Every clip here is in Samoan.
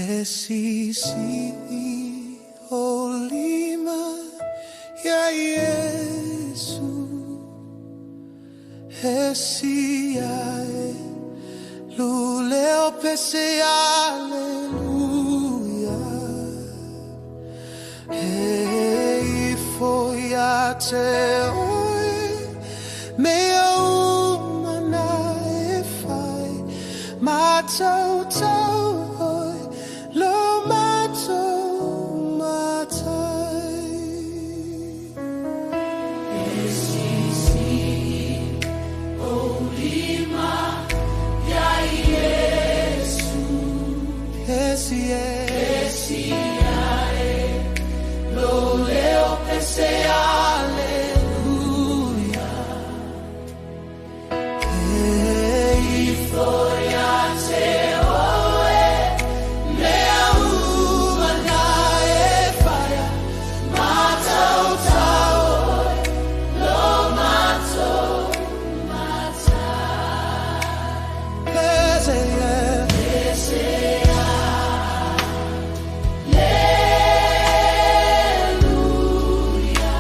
E sisii o lima ia Iesu, E siae luleo pese aleluia. E ifo ia te oe mea uma na e fai, Matautau oe lo matou Matai. E sisii o lima ia Iesu, E siae, E siae lo leo pese aleluia. E ifo Ifo ia te oe mea uma na e fai, Matautau oe lo matou Matai. Pese, yeah. Pese aleluia.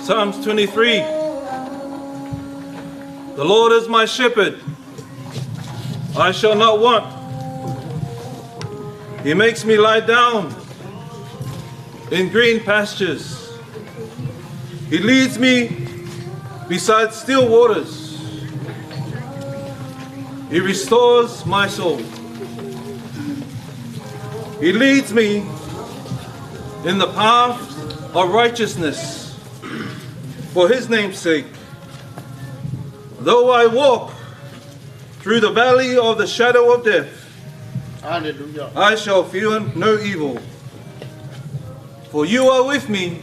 Psalms 23. The Lord is my shepherd, I shall not want. He makes me lie down in green pastures. He leads me beside still waters. He restores my soul. He leads me in the path of righteousness for his name's sake. Though I walk through the valley of the shadow of death, Hallelujah. I shall fear no evil, for you are with me.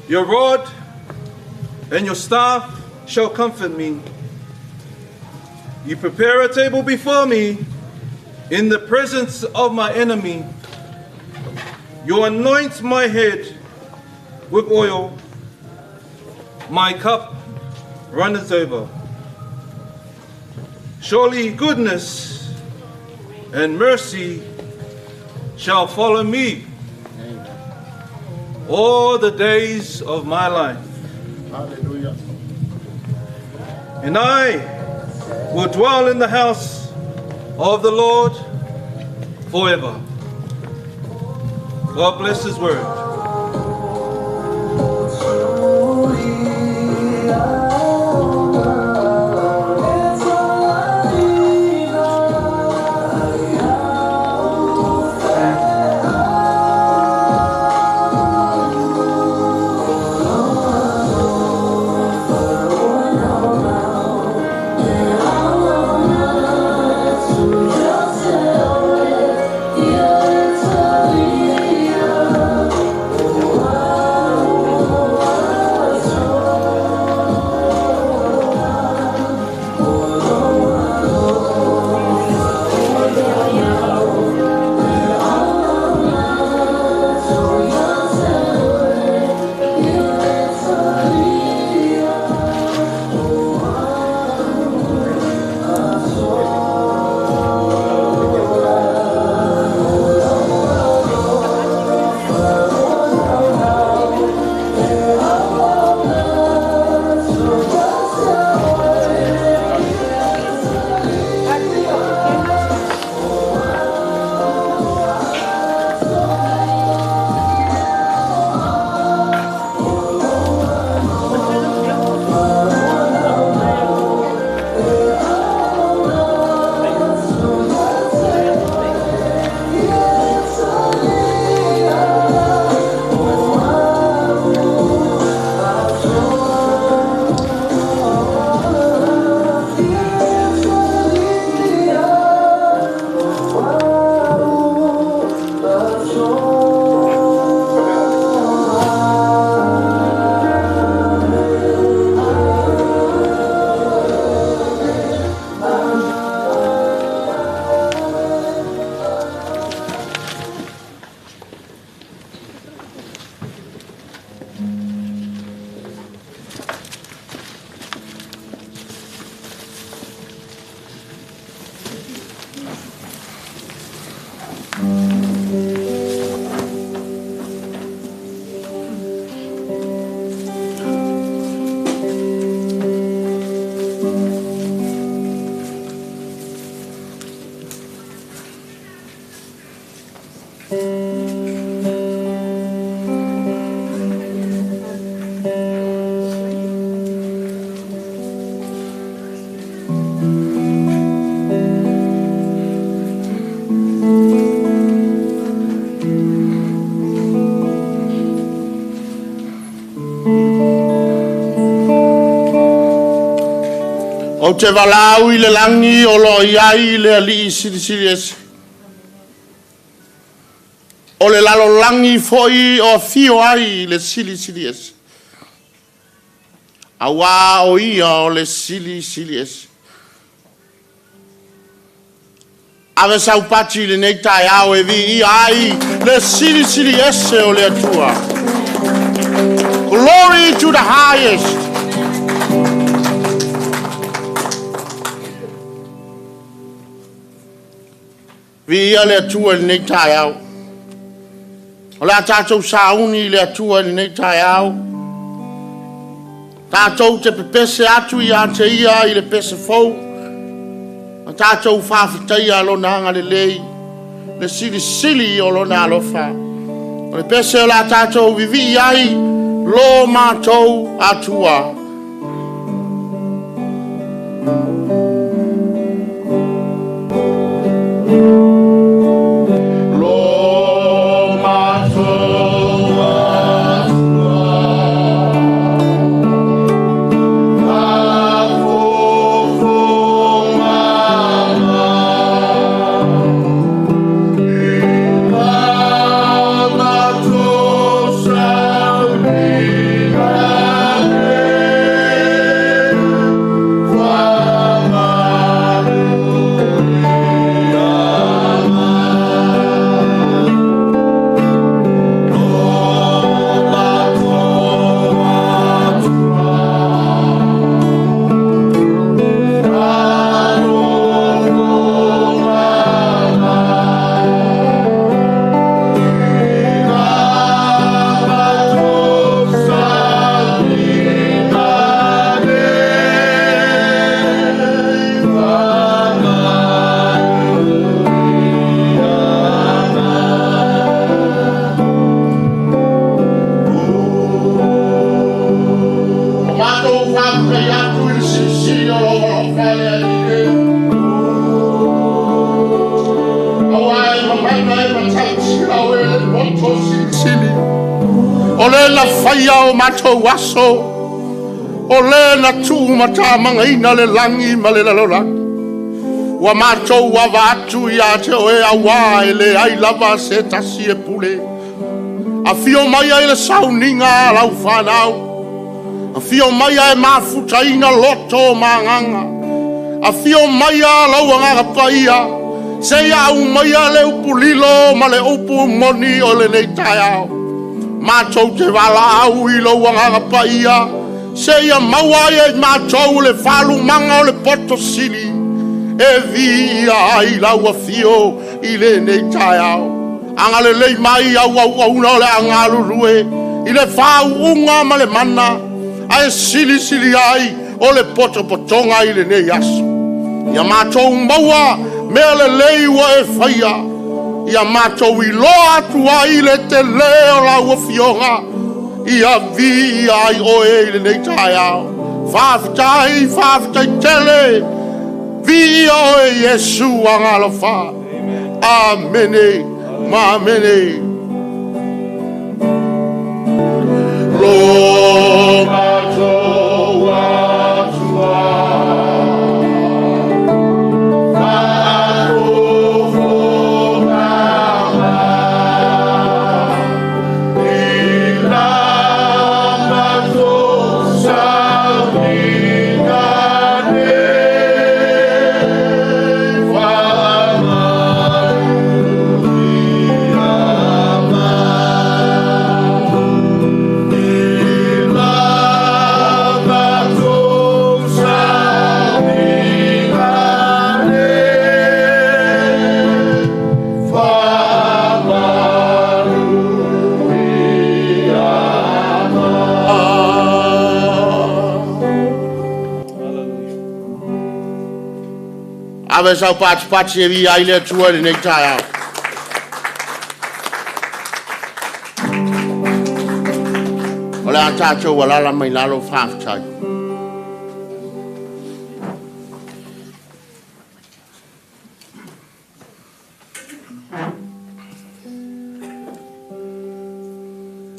Your rod and your staff shall comfort me. You prepare a table before me in the presence of my enemy. You anoint my head with oil. My cup runneth over. Surely goodness and mercy shall follow me all the days of my life. Hallelujah. And I will dwell in the house of the Lord forever. God bless his word. Yeah. Ou te valaau i le lagi o lo o i ai le Alii Silisili Ese. O le lalolagi foi o afio ai le Silisili Ese. Auā o Ia o le Silisili Ese. Ave sau pati i lenei taeao e viia ai le Silisili Ese o le Atua. Glory to the highest. Viia le Atua i lenei taeao. O le a tatou sauni i le Atua i lenei taeao. Tatou te pepese atu ia te ia i le pese fou. A tatou faafetaia lona agalelei, le silisili o lona alofa. O le pese o le a tatou vivii ai, lo matou Atua. Lo matou Atua, O matou faafetai atu i le silisili o lou alofa e le Alii e. Auā e mamana e matautia oe le poto silisili. O le na faia o matou aso, o le na tuumatamagaina le lagi ma le lalolagi. Ua matou ava atu ia te oe auā e leai lava se tasi e pule. Afio mai ai le sauniga a lau fanau. Afio mai e mafutaina loto o magaga. Afio mai a lau agaga paia. Se ia au mai a le upu lilo ma le upu moni o lenei taeao. Matou te valaau i lou agaga paia. Se ia maua ai e matou le faalumaga o le poto sili. E viia ai lau afio i lenei taeao. Agalelei mai au auauna o le a galulue i le faauuga ma le mana, ae silisili ai o le potopotoga i lenei aso. Ia matou maua mea lelei ua e faia, ia matou iloa atu ai le tele o lau afioga, ia viia ai oe i lenei taeao. Faafetai, faafetai tele, viia oe Iesu agalofa. Amene ma amene. Lo matou Atua, faafofoga mai i la matou sauniga nei, faamanuia mai. I la matou sauniga nei, faamanuia mai. Ave sau patipati e viia ai le Atua i lenei taeao. O le a tatou alala mai lalo faafetai.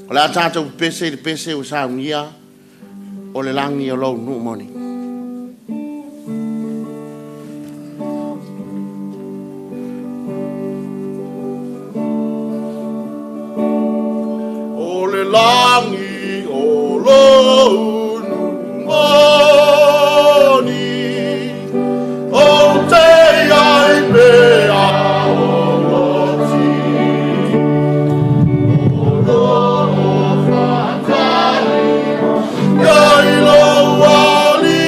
O le a tatou pepese i le pese ua saunia o le lagi o lou nuu moni. Langi o lou numoni O te ai pe a o ti O lo whakari Ia i lou ali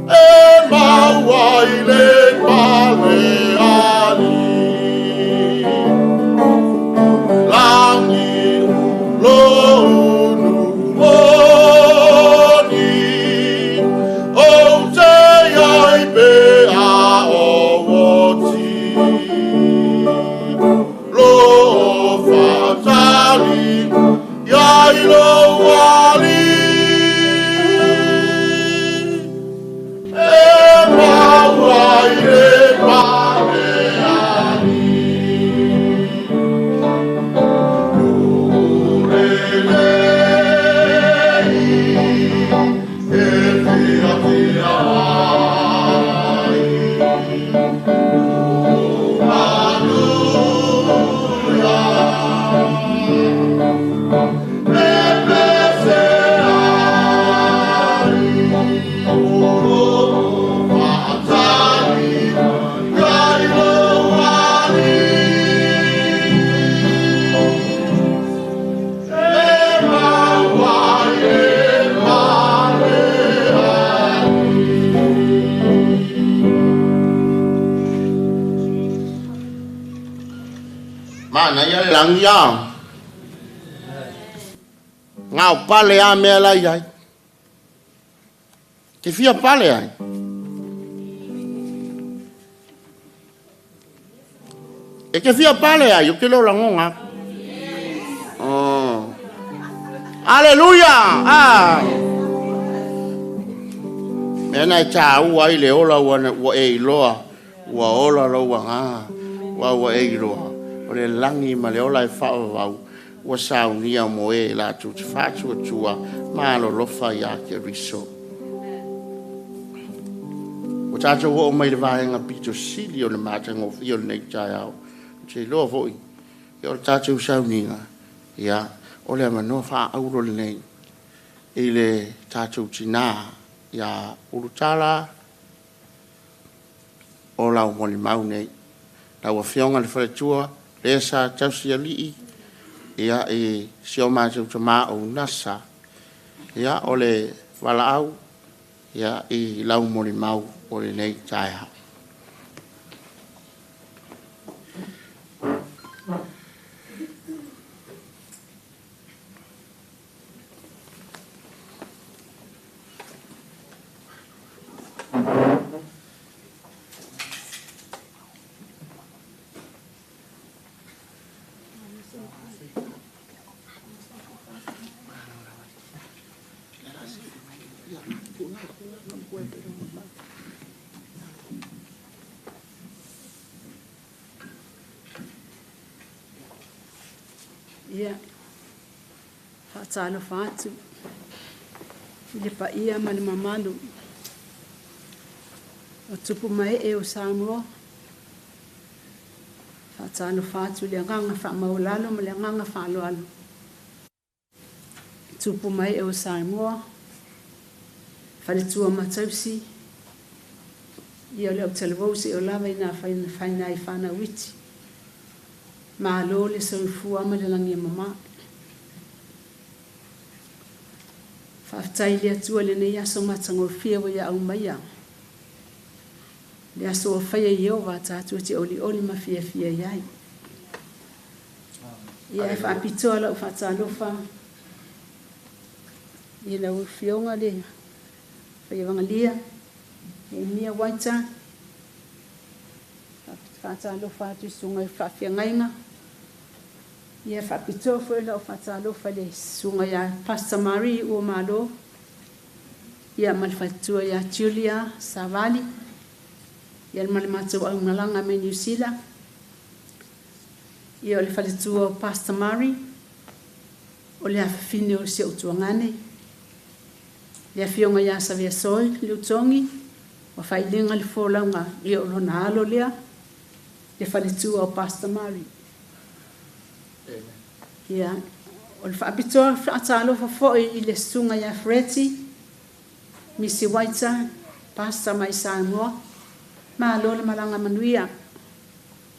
E maua i le pale ali Langi lou numoni O te ai pe a o ti Lo whatali Ia i lou ali E maua i le pale ali E fia fia ai Manuia E pese ai O lo whatali Ia i lou ali E maua i le pale ali. Mana ia le lagi a. Ngao pale a mea la iai. Te fia pale ai. E ke fia pale ai, o ke leo lagonga. Oh. Aleluia! Ah! Mea na e tāua ai le ola ua, ua e iloa, ua ola lou agaga, ua ua e iloa. O le lagi ma le ola e faavavau, ua saunia mo e latou te faatuatua ma alolofa ia Keriso. Ua tatou oo mai le vaega pito sili o le matagofie o lenei taeao. Ou te iloa foi, ia o le tatou sauniga, ia, o le avanoa faaauro lenei i le tatou tinā ia Ulutala o lau molimau nei. Lau Afioga i le Faletua, lea sa tausi alii, ia, i si o matou tamā o Unasa, ia, o le valaau, ia, i lau molimau o lenei taeao. Ia, faatalofa atu i le paia ma le mamalu o tupu mae o Samoa. Faatalofa atu i le agaga faamaualalo ma le agaga faaaloalo. Tupu mae o Samoa, faletua matausi, ia o le autalavou seia lava ina faina ai fanau iti. Malo le soifua ma le lagi e mama. Faafetai i le Atua i lenei aso matagofie ua ia aumaia. Le aso ua faia e Ieova tatou te olioli ma fiafia i ai. Ia e faapitoa lau faatalofa i lau Afioga le Faiaevagelia Nehemia Waita. Faatalofa atu i susuga i faafeagaiga. Ia faapitoa foi lau faatalofa i le susuga ia Pastor Marie Uamalo, ia ma le faletua ia Julia Savali, ia ma le matou aumalaga mai Niu Sila. Ia o le faletua o Pastor Marie, o le afafine o si ou tuagane, le afioga ia Saveasoi Lutogi, ua faailega le folauga, ia o lona alo lea, le faletua o Pastor Marie. Ia, o le faapitoa faatalofa foi i le susuga ia Freti, Misi Waita, Pasta mai Samoa, malo le malaga manuia.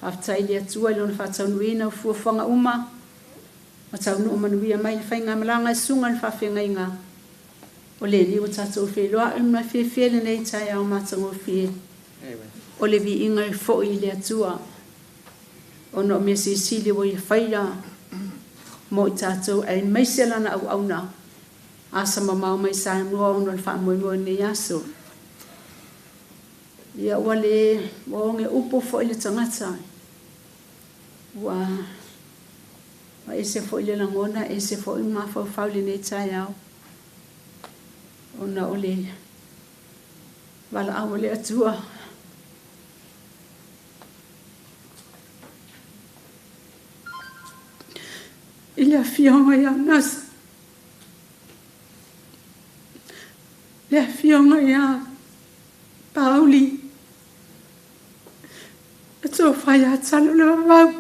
Faafetai i le Atua i lona faataunuuina o fuafuaga uma, ma taunuu manuia mai le faigamalaga i susuga i le faafeagaiga o lenei ua tatou feiloai ma fiafia i lenei taeao matagofie. O le viiga e foi i le Atua ona o mea silisili ua ia faia mo i tatou aemaise lana auauna asa mamao mai Samoa ona o le faamoemoe o lenei aso. Ia ua le ua oge upu foi le tagata ua ese foi le lagona, ese foi le mafaufau i lenei taeao ona o le valaau a le Atua. I le afioga ia Nasa, le afioga ia Pauli, le tofa ia Talo le Vavau.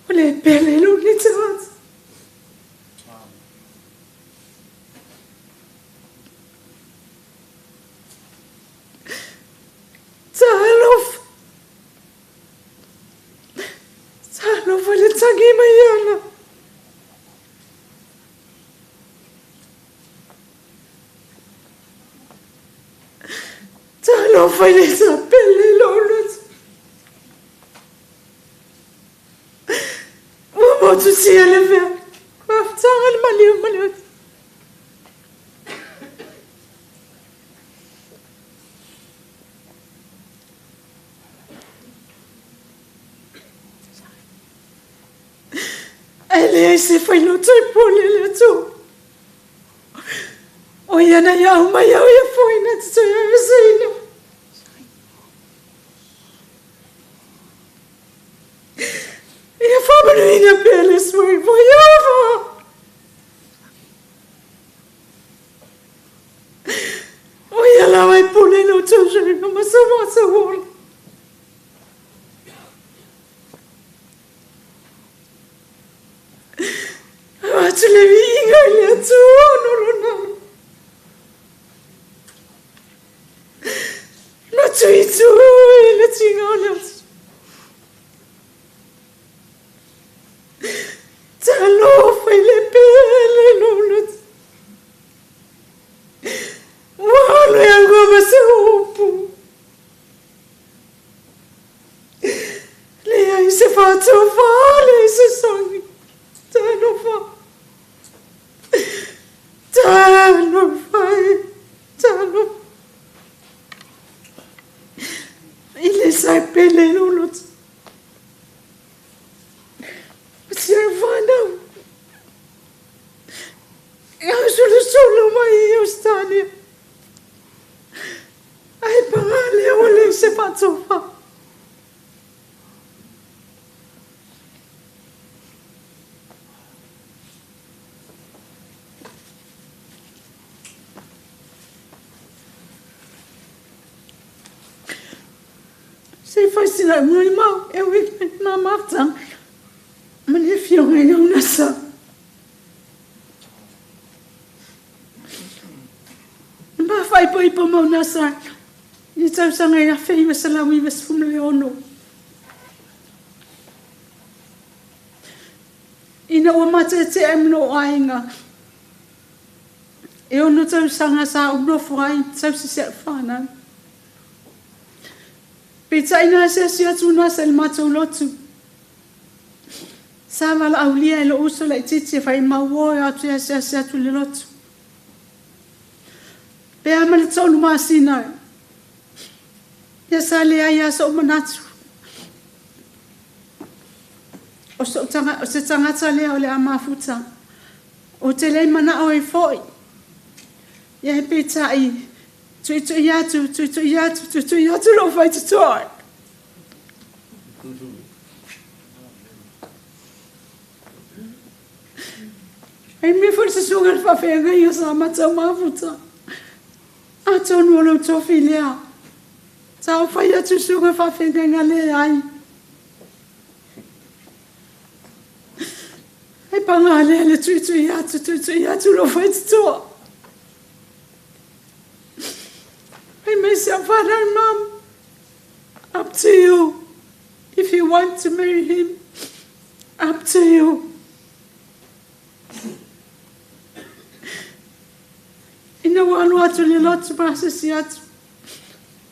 O le pele lo le tagata. Talofa. Talofa le tagi mai ana. Talofa i le sapele lo le. Ua motu sia le vea. Mafutanga le maliu maliu. Ai leai se failoto e pole le Atua. O ia na iau mai au ia foina te toe aveseina. Ia faamanuina pea le soifua ia. O ia lava e pole lo tau soifua ma sa mata ola. Atu le viiga i le Atua no lona. No tuitu i le tiga o le Atua. Talofa i le pele lo lo. Ua alu e agoa ma se upu. Leai se faatofa, leai se sogi. Talofa. Talofa e, talofa. I le sapele lo lo. Si whanau. E au solo mai i Australia. Ai pangale o le se faatofa. Se whaisina mai mau e ui nā mafutanga. Ma le afioga i au nasa. Ma whaipoipo mau nasa. I tausaga i awhi wa salawi wa sfumle ono. Ina ua mate te amno ainga. E ono tausaga sa unofo ai tausi se whanau. Pita ina se asi atu nasa le matou lotu. Sa wala aulia e lo uso la i titi e whai mau e atu e asi asi atu le lotu. Pe ama le tolu masina. Ia sa le ai a so manatu. O se tangata lea o le amafuta. O te lei mana o e foi. Ia he pētai. Tui tui atu, tui tui atu, tui tui atu lo whai te toi. Ai me foi se suga le whawhenga i o sa matau mafuta. Atonu o lou tofi lea. Sa ou fai atu susuga faafeagaiga leai. Ai paga lea le tuitui atu, tuitui atu lou faitotoa. Fai mai si au fanau, Mum, up to you. If you want to marry him, up to you. Ina ua alu atu le lotu ma asisi atu,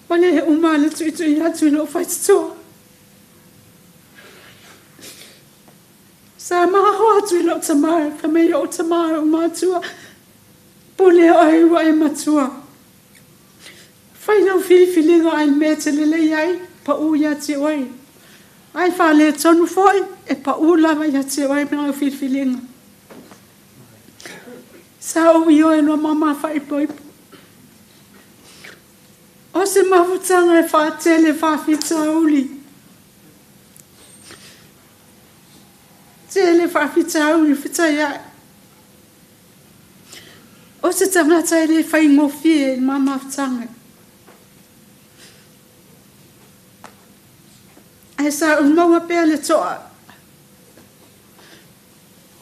ua le uma le tuitui atu i lou faitotoa. Sa maho atu i lou tama, fai mai lou tama o matua, pule oe ua e matua. Fai lau filifiliga ai le mea e te lelei ai, pau ia te oe. Ai faaletonu foi, e pau lava ia te oe ma lau filifiliga. Sa ou ioe loa ma ma faaipoipo. O se mafutaga e faatele faafitauli. Tele faafitauli fetai ae. O se tagata e le faigofie i le ma mafutaga. Ae sa ou maua pea le toa.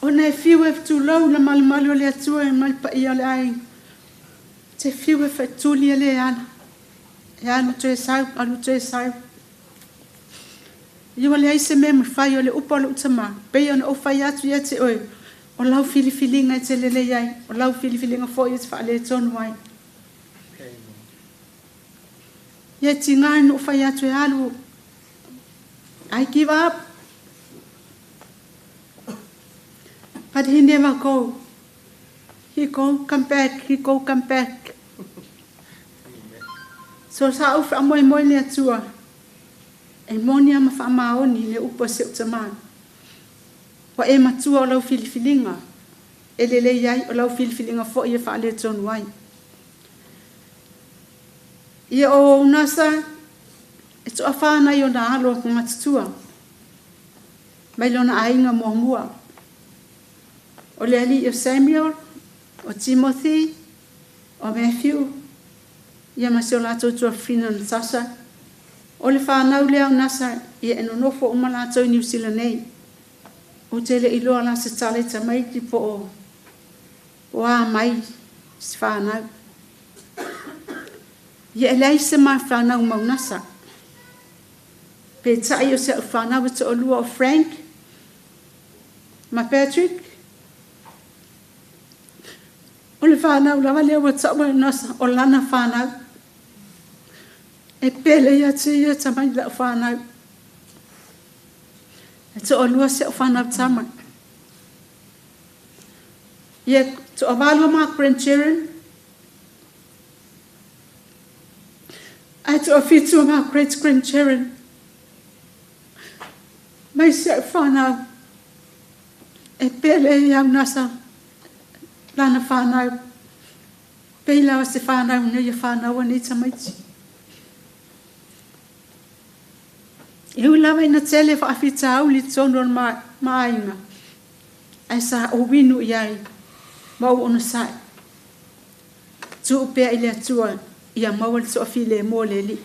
Ona e fiu e tulou le malumalu o le Atua e ma le paia o le aiga. Te fiu e faituli e le ala. E alu toe sau, alu toe sau. Ia ua leai se mea mafai o le upu a lou tama, pei ona ou fai atu ia te oe, o lau filifiliga e te lelei ai, o lau filifiliga foi e te faaletonu ai. Ia e tiga ina ou fai atu e alu, I give up. But he never go. He go, come back, he go, come back. So sa ou faamoemoe le Atua, e moni a ma faamaoni le upu a si ou tama. Ua e matua o lau filifiliga, e lelei ai, o lau filifiliga foi e faaletonu ai. Ia o Unasa, e toafa nai ona alo a matutua, mai lona aiga muamua. O le alii o Samuel, o Timothy, o Matthew, ia ma si o latou tuafafine o Natasha. O le fanau lea o Nasa, ia e nonofo uma latou i Niu Sila nei. Ou te le iloa la se tala i tamaiti po o o a mai si fanau. Ia e leai se ma fanau mau Nasa. Peitai o si au fanau e toalua o Frank ma Patrick. O le fanau lava lea ua taua e Nasa, o lana fanau. E pele ia te ia tamai lau fanau. E toalua si au fanau tama. Ia toavalu o ma grandchildren. Ae toafitu o ma great grandchildren. Mai si au fanau. E pele i au nasa lana fanau. Pei lava se fanau nei ia fanau nei tamaiti. E ui lava ina tele faafitauli i totonu o le ma aiga, ae sa ou inu i ai ma ou onosai. Tuu pea i le Atua ia maua le toafilemu o le Alii.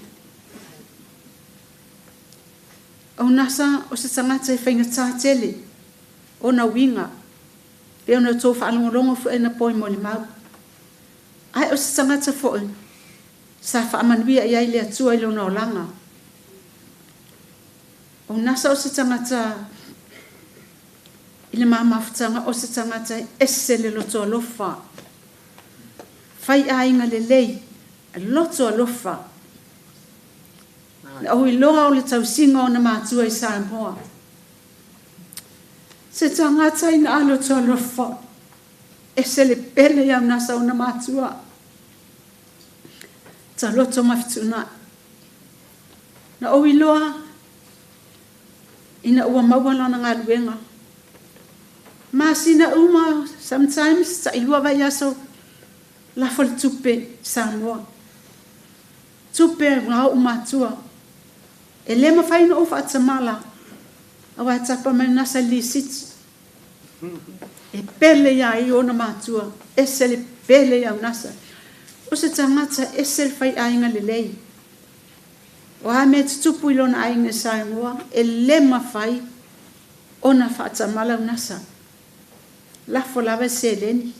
O Nasa o se tagata e faigata tele ona uiga, pei ona outou faalogologo foi ina po i molimau. Ae o se tagata foi sa faamanuia i ai le Atua i lona olaga. O Nasa o se tagata i le mamafutaga, o se tagata e ese le loto alofa, fai aiga lelei, loto alofa. Na ou iloa o le tausiga o ona matua i Samoa. Se tagata ina a loto alofa, ese le pele iau Nasa ona matua. Ta loto ma fetuunai. Na ou iloa ina ua maua lana galuega. Masina uma, sometimes, tailua vaiaso, lafo le tupe i Samoa. Tupe a ou matua. E le mafai ona ou faatamala, aua e tapa mai nasa i le lisiti. E pele ia i ona matua, ese le pele iau nasa. O se tagata ese le faiaiga lelei. O a mea tutupu i lona aiga i Samoa, e lē mafai ona faatamala unasa. Lafo lava e seleni.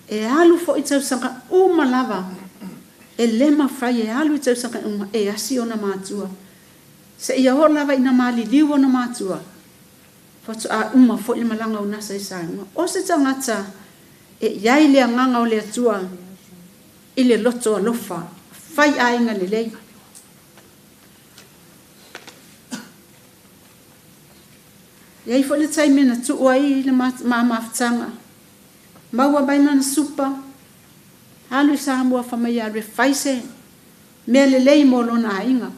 E alu foi i tausaga uma lava. E lē mafai e alu i tausaga uma e asi ona matua. Seia oo lava ina maliliu ona matua, faatoa uma foi le malaga o Nasa i Samoa. O se tagata e i ai le agaga o le Atua i le loto alofa, fai aiga lelei. E i ai foi le taimi na tuu ai le ma mafutaga, maua mai lana supa, alu i Samoa fai mai e alu e fai se mea lelei mo lona aiga.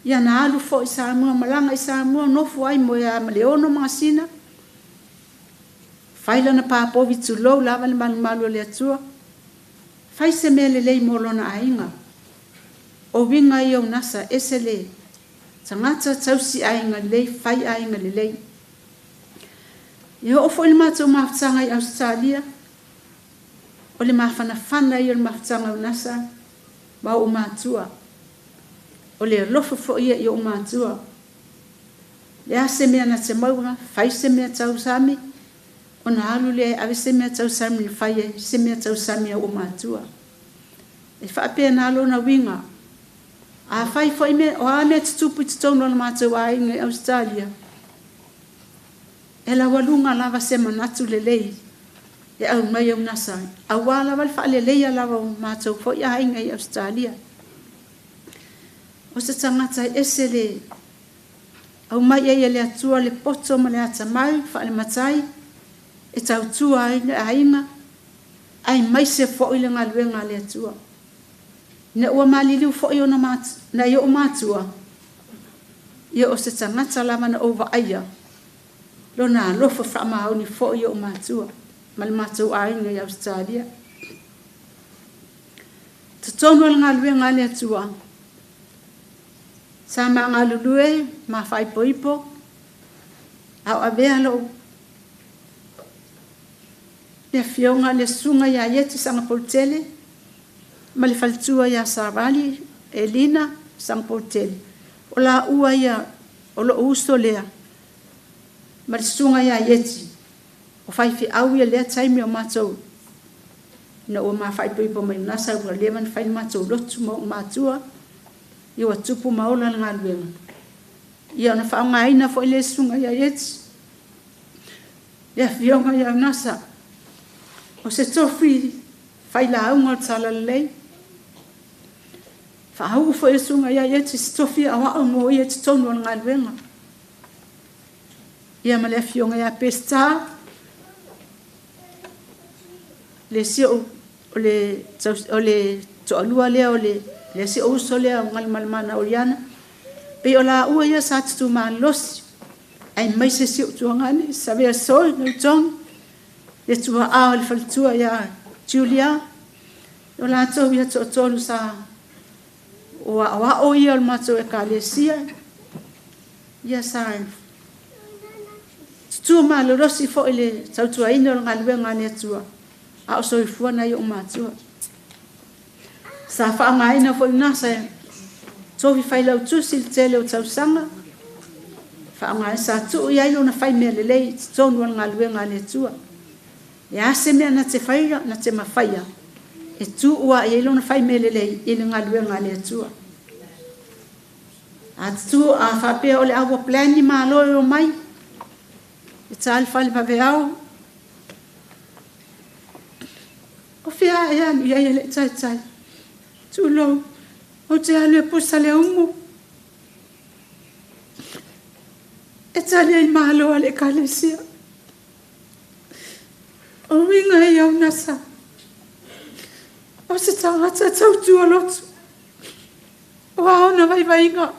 Ia na alu foi i Samoa, malaga i Samoa, nofo ai mo ea ma le 6 masina, fai lana papovi tulou lava le malumalu o le Atua, fai se mea lelei mo lona aiga. O uiga ia o Nasa, ese le tagata tausi aiga lelei, fai aiga lelei. E oo foi le matou mafutaga i Ausetalia, o le mafanafana ia o le mafutaga o Nasa ma ou matua. O le alofa foi ia i ou matua. Le a se mea na te maua, fai se mea tausami, ona alu lea e ave se mea tausami na fai ai se mea tausami a ou matua. E faapena lona uiga. Afai foi mea, o a mea tutupu i totonu o le matou aiga i Ausetalia, e laualuga lava se manatu lelei e aumai au nasa, aua lava le faaleleia lava o matou foi aiga i Ausetalia. O se tagata e ese le aumai ai e le Atua le poto ma le atamai faalematai e tautua ai le aiga, aemaise foi le galuega a le Atua. Ina ua maliliu foi ona nai o'u matua, ia o se tagata lava na ou vaaia lona alofa faamaoni foi i o'u matua ma le matou aiga i Ausetalia. Totonu o le galuega a le Atua, sa ma galulue ma faaipoipo, a o avea lou le afioga le susuga ia Ieti Sagapolutele ma le faletua ia Savali Elina Sagapolutele. O laua ia o lou uso lea ma le susuga ia Ieti, o faifeau ia lea taimi o matou ina ua mafaaipoipo mai nasa ua leva ona fai le matou lotu ma o'u matua, ia ua tupu ma ola le galuega. Ia ona faaaogaina foi le susuga ia Ieti le afioga ia Nasa o se tofi failauga o le talalelei. Faauu foi le susuga ia Ieti se tofi aoao mo ia i totonu o le galuega. Ia ma le afioga ia Peseta, le isi o le toalua lea o le isi o uso lea o Galumalemana Oliana. Pei o laua ia sa tutumalosi, aemaise si ou tuagane, Savea Soi, Gautong, le tuaa o le faletua ia Julia. O latou ia toatolu sa o aoao ia o le matou ekalesia. Ia sa tutu malolosi foi le tautuaina o le galuega a le Atua, a o soifua nai ou matua. Sa faaaogaina foi na sa tofi failautusi le tele o tausaga, faaaogaina sa tuu i ai lona fai mea lelei i totonu o le galuega a le Atua. E a se mea na te faia, na te mafaia, e tuu a i ai lona fai mea lelei i le galuega a le Atua. A tutu a faapea o le aua plan ni malo e o mai, e talifale vaveao, o fea e alu i ai e le taitai. Tulou, ou te alu e pusa le umu. E tali ai malo a le ekalesia. O uiga ia o nasa. O se tagata tautua lotu. O aona vaivaiga.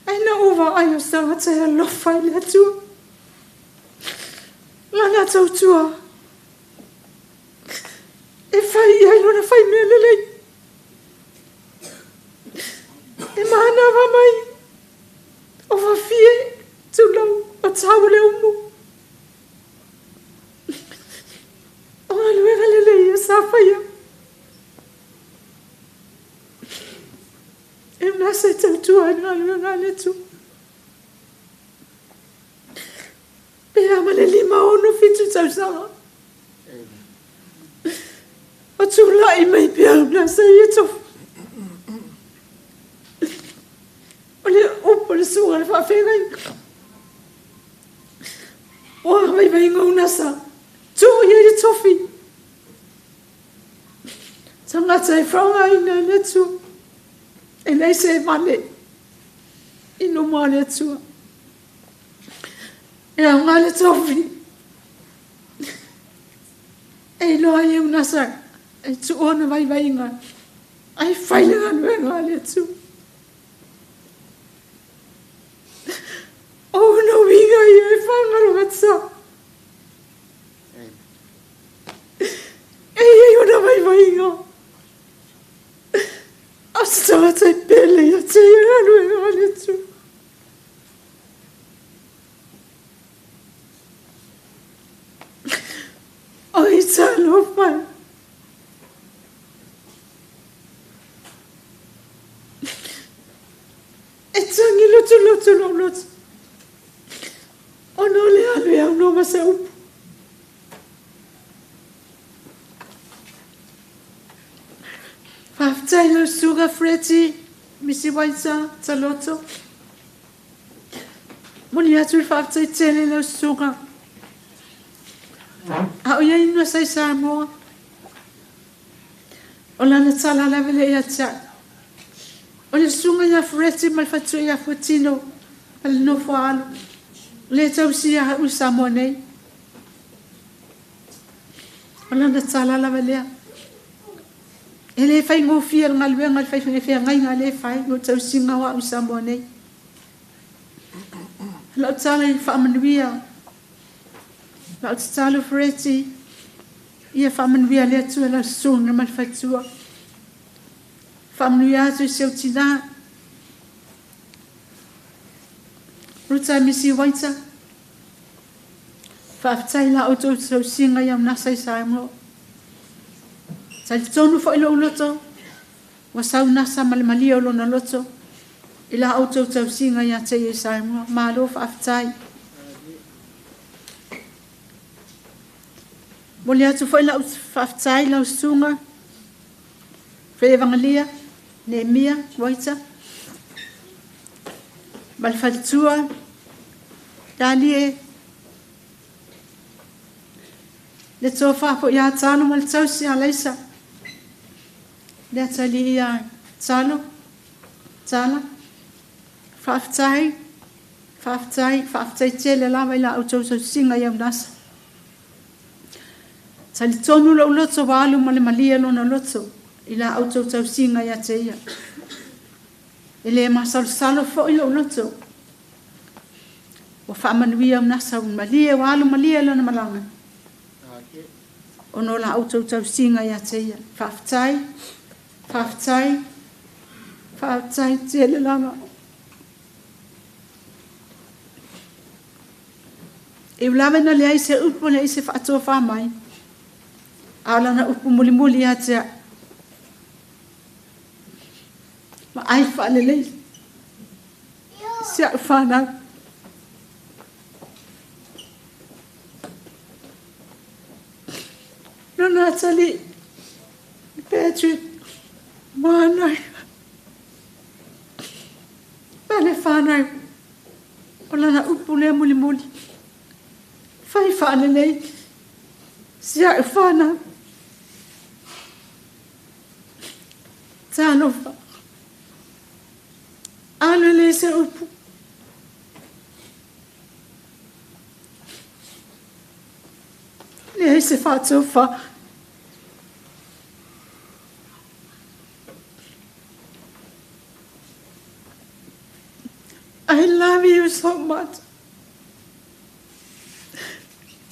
Ai na ou vaai o se tagata e alofa i le Atua. Lana tautua. E fai i ai lona fai mea lelei. E manava mai. O fafie, tulou, o tau le umu. O galuega lelei ia sa faia. E nasa e tautua ai le galuega a le Atua. Pe a ma le 5, 6, 7 tausaga. O tūlai mai pea o nasa i e tofu. O le upu le suga le whaafengai. O a vai vai ngau nasa. Tū ia i tofi. Tangata e whaonga ina le atua. E nei se vale. I no mua le atua. E au ngā le tofi. E iloa i au nasa. E tu ona vai vai ngā. Ai whai le ngā ngā le atua. O no winga i e whangaro matsa. E i ona vai vai ngā. A se tangata e pele ia te ia ngā le atua. O i talofa. E tangi lotu lotu lotu lotu. O no le alu e au no ma se upu. Whaftai lau suga Freddy, Missy Waita, Taloto. Moni atu whaftai tele lau suga. A o ia inua sai Samoa. O lana tala lava le ia tia. O le suga ia Freddy ma le fatu ia Fuatino. A le nofo alu. Le tausi ia u Samoa nei. O lana tala lava lea. E le whai ngōwhia ngā luenga, le whai whai ngai ngā le whai, ngō tausinga wa u Samoa nei. Lau tala i whaamanuia. Lau tatalo Freddy, ia whaamanuia le atua lau sunga ma le whaitua. Whaamanuia atu i seu tina. Ruta Missy Waita. Whaaftai la o tau tausinga ia nasa i Samoa. Sa le tonu fo ilo uloto, wa sau nasa ma le malia o lona loto, i la au tau tausinga ia te i Samoa, malo whaaftai. Mo le atu fo ila whaaftai lau sunga, Fre Evangelia, Nehemia, Waita, Malfaltua, Dalie, le tō whāpo ia talo ma le tausi a leisa. Le atali ia talo, tala, whaaftai, whaaftai, whaaftai tele lava i la au tau singa ia unasa. Tali tonu lo loto walu ma le malia lona loto i la au tau singa ia te ia. E le masalosalo fo i lo loto. Wa whaamanuia unasa un malia walu malia lona malanga. O no la au tau singa ia te ia. Whaaftai, whaaftai, whaaftai tele lava. E ulawe na lea i se upu le i se whaatoa wha mai. A lana upu muli muli ia te. Ma ai whalelei. Se au whanau. No Natalie, Patrick, Mana, Pale whanau, o lana upu lea muli muli. Whai whanelei, si au whanau. Talofa, alu le se upu. Le se whātofa. I love you so much.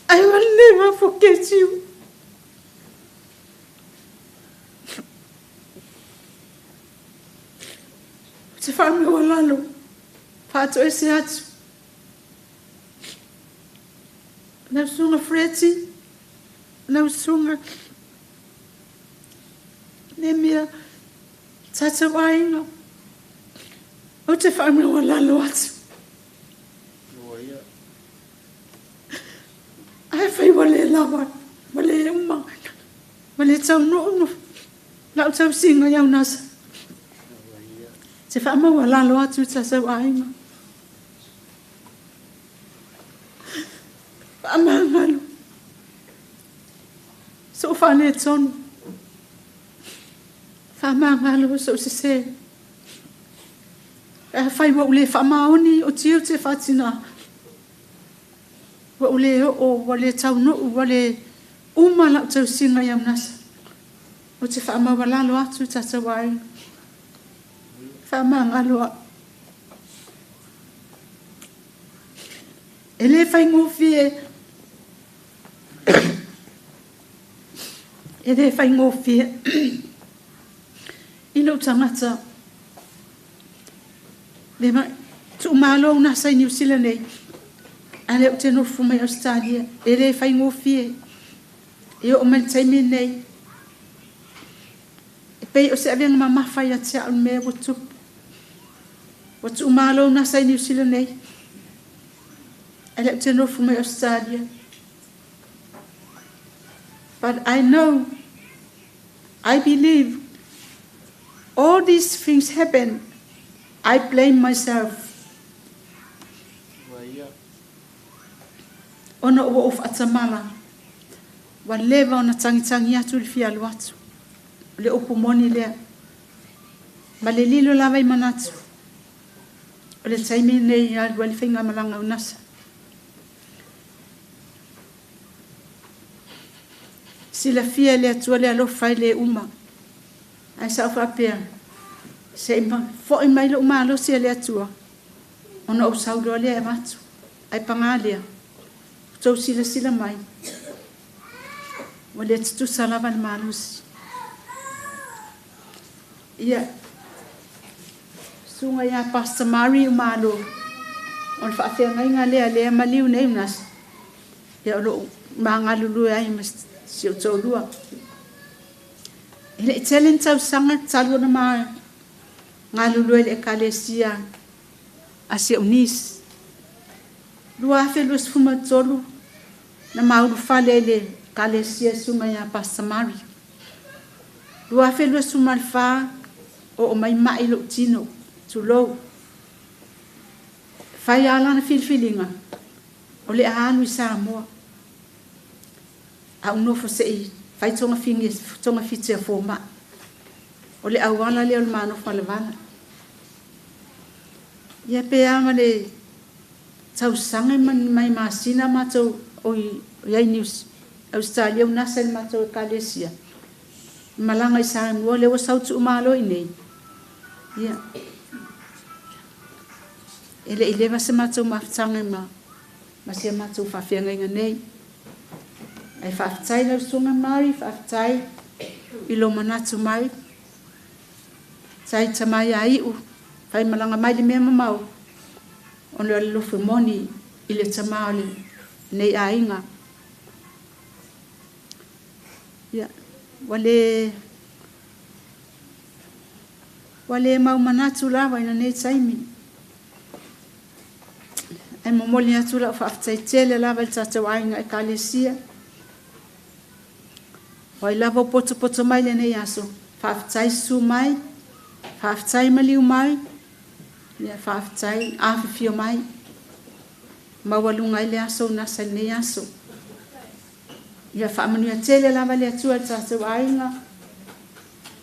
I will never forget you. Te whaame o lalo, whāto e se atu. Nau sunga Freddy, nau sunga Nemia, tatou aiga, ou te faamaualalo atu. Ae fai ua le lava, ua le uma, ua le taunuu lau tausiga i aunasa. Te faamaualalo atu i tatou aiga. Faamagalo. Sou faaletonu. Faamagalo sou sesē. Pe afai ua ou le faamaoni o tiute faatinā, ua ou le oo, ua le taunuu, ua le uma lau tausiga i aunasa, ou te faamaualalo atu i tatou aiga. Faamagalo au. E le faigofie, e le faigofie i lou tagata le tuumalo nasa i Niu Sila nei, a lea ou te nofo mai Ausetalia, e le faigofie e oo mai le taimi nei. E pei o se avega mamafa ia te au le mea ua tupu. Ua tuumalo nasa i Niu Sila nei, a lea ou te nofo mai Ausetalia. But I know, I believe, all these things happen, I blame myself. Ona ua ou faatamala, ua leva ona tagitagi atu le fia alu atu. O le upu moni lea. Ma le lilo lava i manatu. O le taimi lenei alu ai le faigamalaga o NASA. Silafia e le Atua le alofa e le uma. Ae sa ou faapea, se i foi mai lou malosi e le Atua, ona ou sau loa lea e avatu. Ae paga lea, ua tou silasila mai, ua le tutusa lava le malosi. Ia, susuga ia Pastor Mari Umalo, o le faafeagaiga lea lea maliu nei unasa, ia o loo magalulue ai ma si ou toalua. E le i tele ni tausaga talu ona ma galulue i le Ekalesia a si ou niece. 2023 na maulufale ai le Ekalesia susuga ia Pastor Mari. 2024 oo mai mai lou tino, tulou. Fai lava lana filifiliga, o le a alu i Samoa. A ou nofo se i fai togafiti a fomai. O le auala lea o le manofo valavala. Ia pe a ma le tausaga ma mai masina matou o i ai Nius Australia unasa i le matou Ekalesia. Malaga i Samoa lea ua sau tuumalo i nei. Ia. E le i leva se matou mafutaga ma si a matou faafeagaiga nei. Ae faafetai lau Susuga Mari, faafetai i lou manatu mai. Tai tama ia iu, fai malaga mai le mea mamao, ona o le alofa moni i le tama o lenei aiga. Ia, ua le mau manatu lava i lenei taimi. Ae momoli atu lau faafetai tele lava i le tatou aiga Ekalesia. O ai lava o potopoto mai lenei aso, faafetai susu mai, faafetai maliu mai, ia faafetai afifio mai. Maualuga ai le aso nasa i lenei aso. Ia faamanuia tele lava le Atua i le tatou aiga.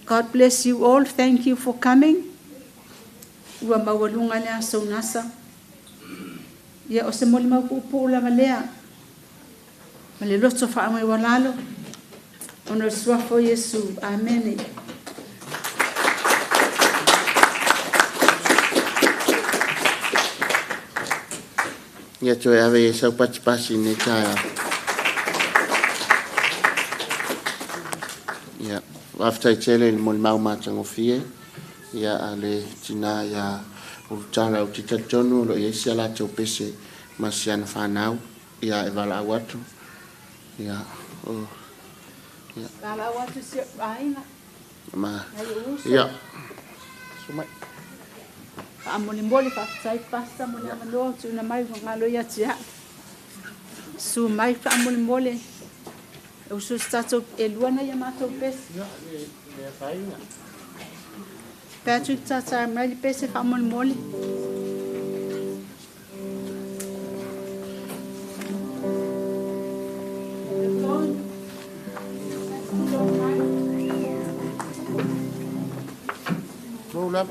God bless you all. Thank you for coming. Ua maualuga le aso nasa. Ia o se molimau puupuu lava lea. Ma le loto faamaualalo. Ona o le suafa o Iesu. Amene. Ia toe ave i sau patipasi nei taeao. Ia, faafetai tele i le molimau matagofie ia a le tinā ia Ulutala. Ou te talitonu o lo o i ai si a latou pese ma si ana fanau ia e valaau atu. Ia, o, ia. Valaau atu si ou aiga. Ma ia. Sumai. Faamolemole faafetai pasa mo le avanoa tuuina mai ua galo ia te a'u. Susu mai faamolemole e usu se tatou e lua nai a matou pese. Patrick tātā mai le pese faamolemole. Roll up.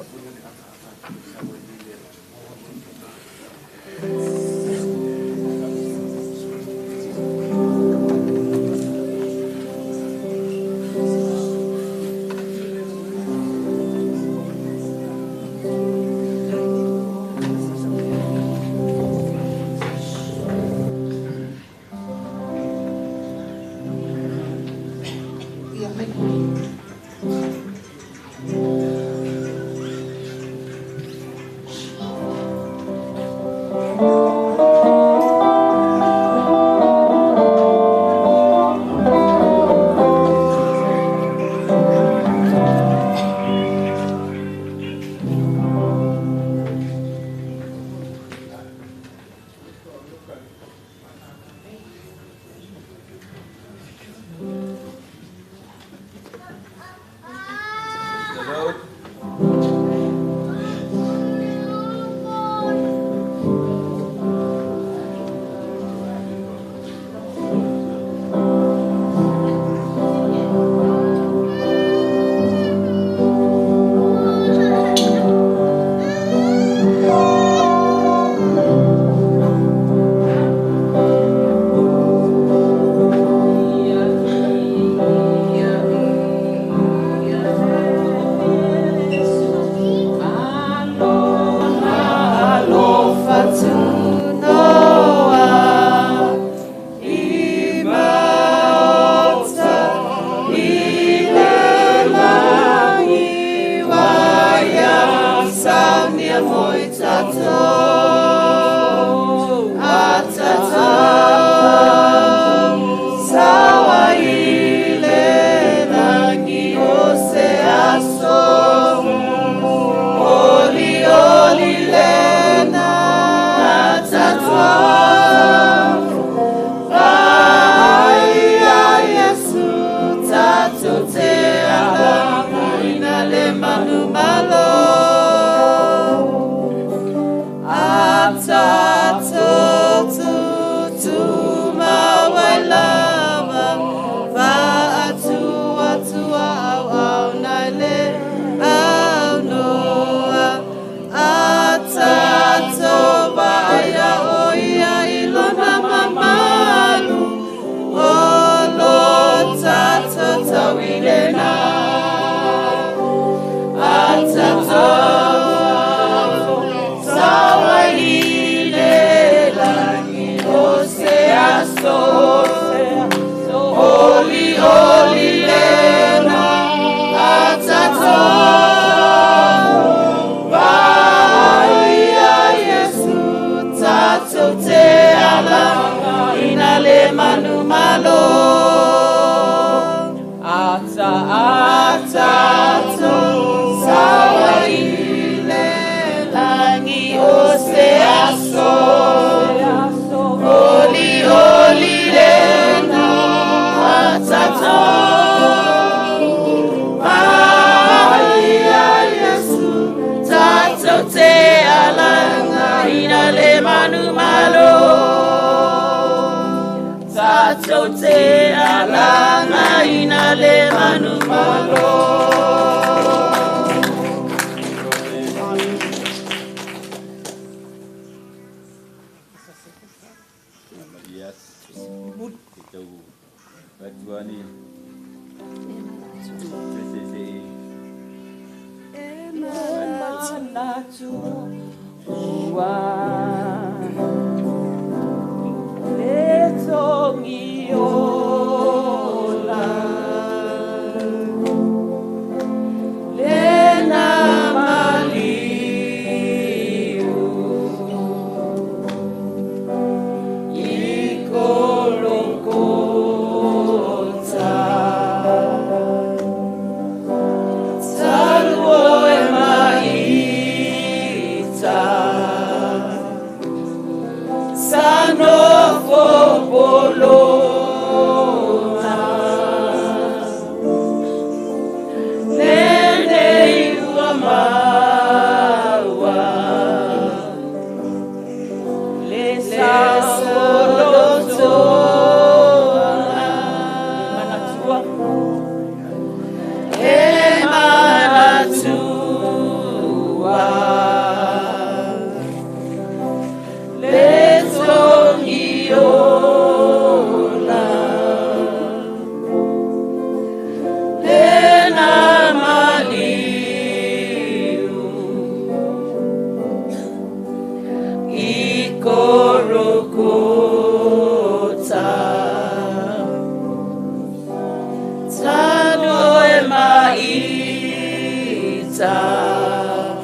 uta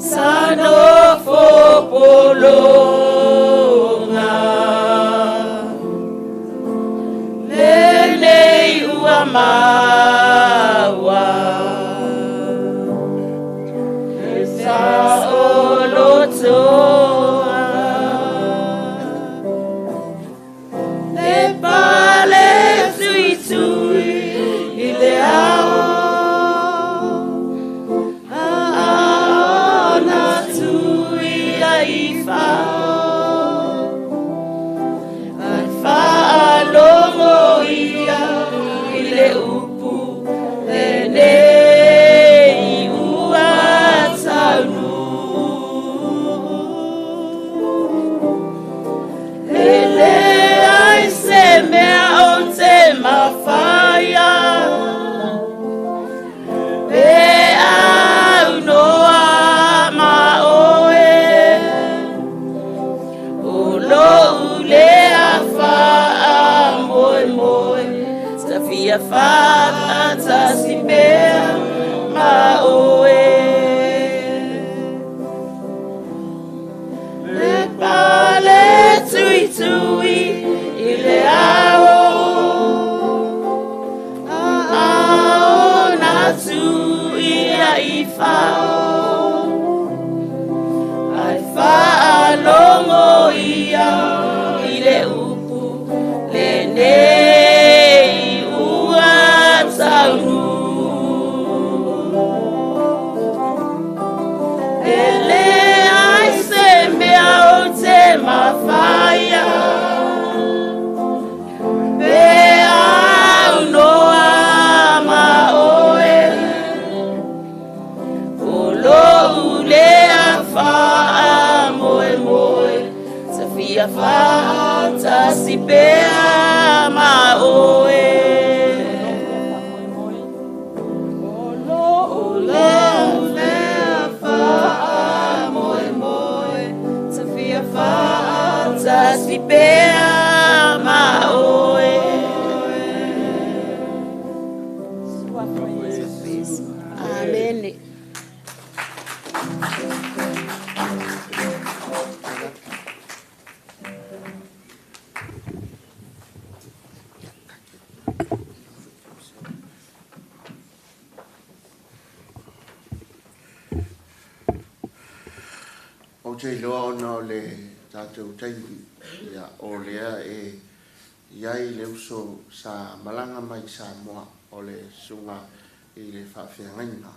Sa nofo pologa Lenei ua maua Le saʻolotoa Le pale tuitui i le ao Aona tui ai fao Ai faalogo ia i le upu lenei ua taunuu. E leai se mea ou te mafaia pe aunoa ma oe. O lou lea faamoemoe ta fia faatasi pea ma oe. Le pale tuitui i le ao Aona tui ai fao Ai faalogo ia i le upu lenei ua taunuu. E leai se mea ou te mafaia pe aunoa ma oe. O lou lea faamoemoe ta fia faatasi pea ma oe. O lou lea faamoemoe ta fia faatasi pea ma oe. Amene. Ou te iloa ona o le tatou taimi, ia, o lea e i ai le uso sa malaga mai i Samoa o le susuga i le faafeagaiga.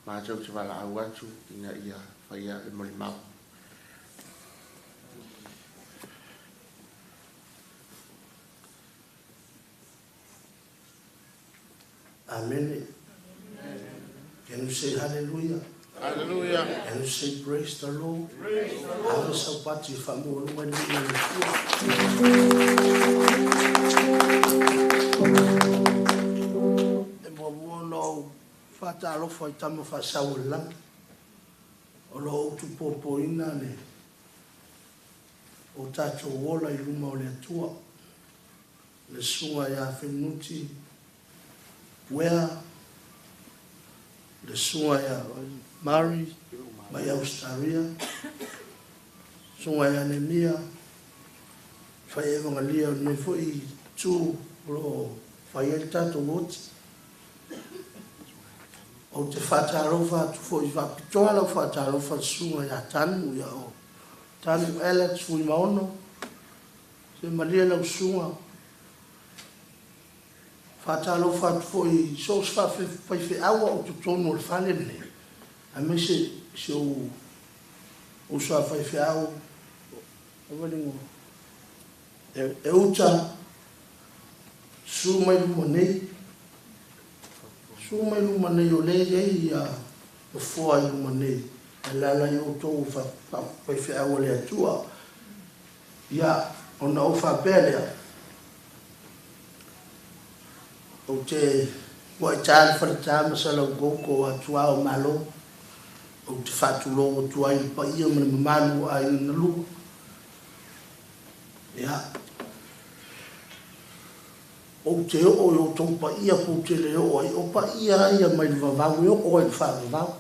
Matou te valaau atu ina ia faia le molimau. Amen. Can you say hallelujah? Hallelujah. Can you say praise the Lord? Praise the Lord. Ave sau pati whaamua i le Atua. E muamua ona ou faatalofa i tama faasau o le lagi. O lo o utupopoina le o tatou ola i luma o le Atua. Le susuga ia Fenunuti Uea, le susuga ia Mary mai Australia, susuga ia Nemia, fai evagalia o lenei foi itu o lo o fai ai le tatou oti. Ou te faatalofa atu foi faapitoa lau faatalofa i le susuga ia Tanu, ia o Tanu Alex Fuimaono, se malie lau susuga. Faatalofa atu foi i so o se faifeau o totonu o le fale lenei, aemaise si ou uso a faifeau, e uta, susu mai luma nei, susu mai luma nei o lea e i ai ia nofoa i luma nei, e alaala ai outou faifeau a le Atua. Ia, ona ou faapea lea, ou te muai ta le faleta ma Salaugougo o Atua o Malo, ou te faatulou atu ai i le paia ma le mamalu o aiga na lua. Ia, Ou te oo i o outou paia pou te le oo ai, o paia lava ia mai le vavau e oo ai i le faavavau.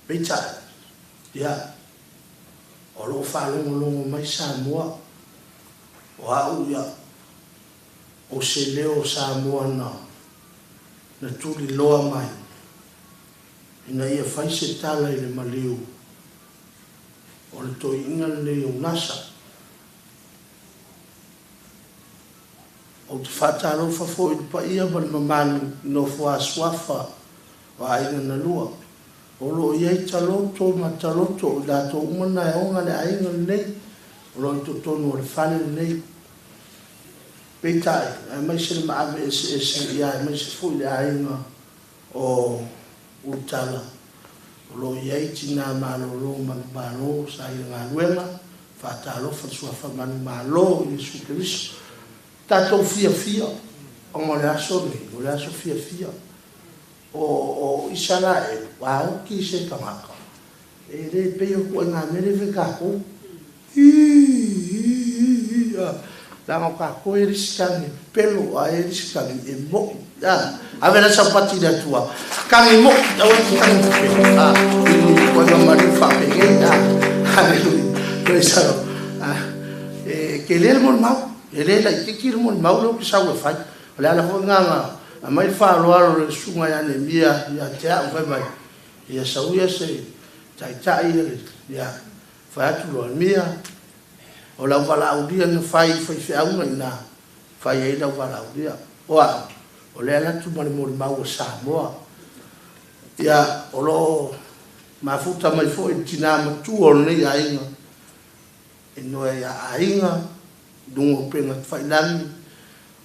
Peitai, ia, o lo o faalogologo mai Samoa, o au ia, o se leo o Samoa na, na tuliloa mai, ina ia fai se tala i le maliu o le toeaina lenei o Nasa. Ou te faatalofa foi i le paia ma le mamalu i nofo a suafa o aiga na lua. O lo o i ai taloto ma taloto, o i latou uma na e ona le aiga lenei, o lo o i totonu o le fale lenei. Peitai, aemaise le maave eseese, ia aemaise foi le aiga o Ulutala, o lo o i ai tina malolo manumalo sa i le galuega, faatalofa le suafa manumalo i Iesu Keriso. Tatou fiafia ona o le aso lenei, o le aso fiafia. O Isaraelu, a oti se tagata, e le pei o ituaiga mea lea e fai tatou, Ii, ii, leaga o tatou e le isi tagi e pepelo, ae e le isi tagi e mo'i. Ave la sau pati i le Atua, tagi mo'i, aua e te tagi pepelo, i ni ituaiga maliu faapenei. Haleluia, praise the Lord. E tele le molimau, e le laitiiti le molimau lea ou te sau e fai. O le ala foi lena na aumai le faaaloalo i le susuga ia Neemia ia te au, fai mai, ia sau ia se taitai ia fai atu loa, Mia, o lau valaaulia na fai i faifeauga i ina, fai ai lau valaaulia. O au, o lea e alu atu ma le molimau a Samoa. Ia, o lo o mafuta mai foi le tina matua o lenei aiga, e noa ia aiga, i luga o upega tafailagi,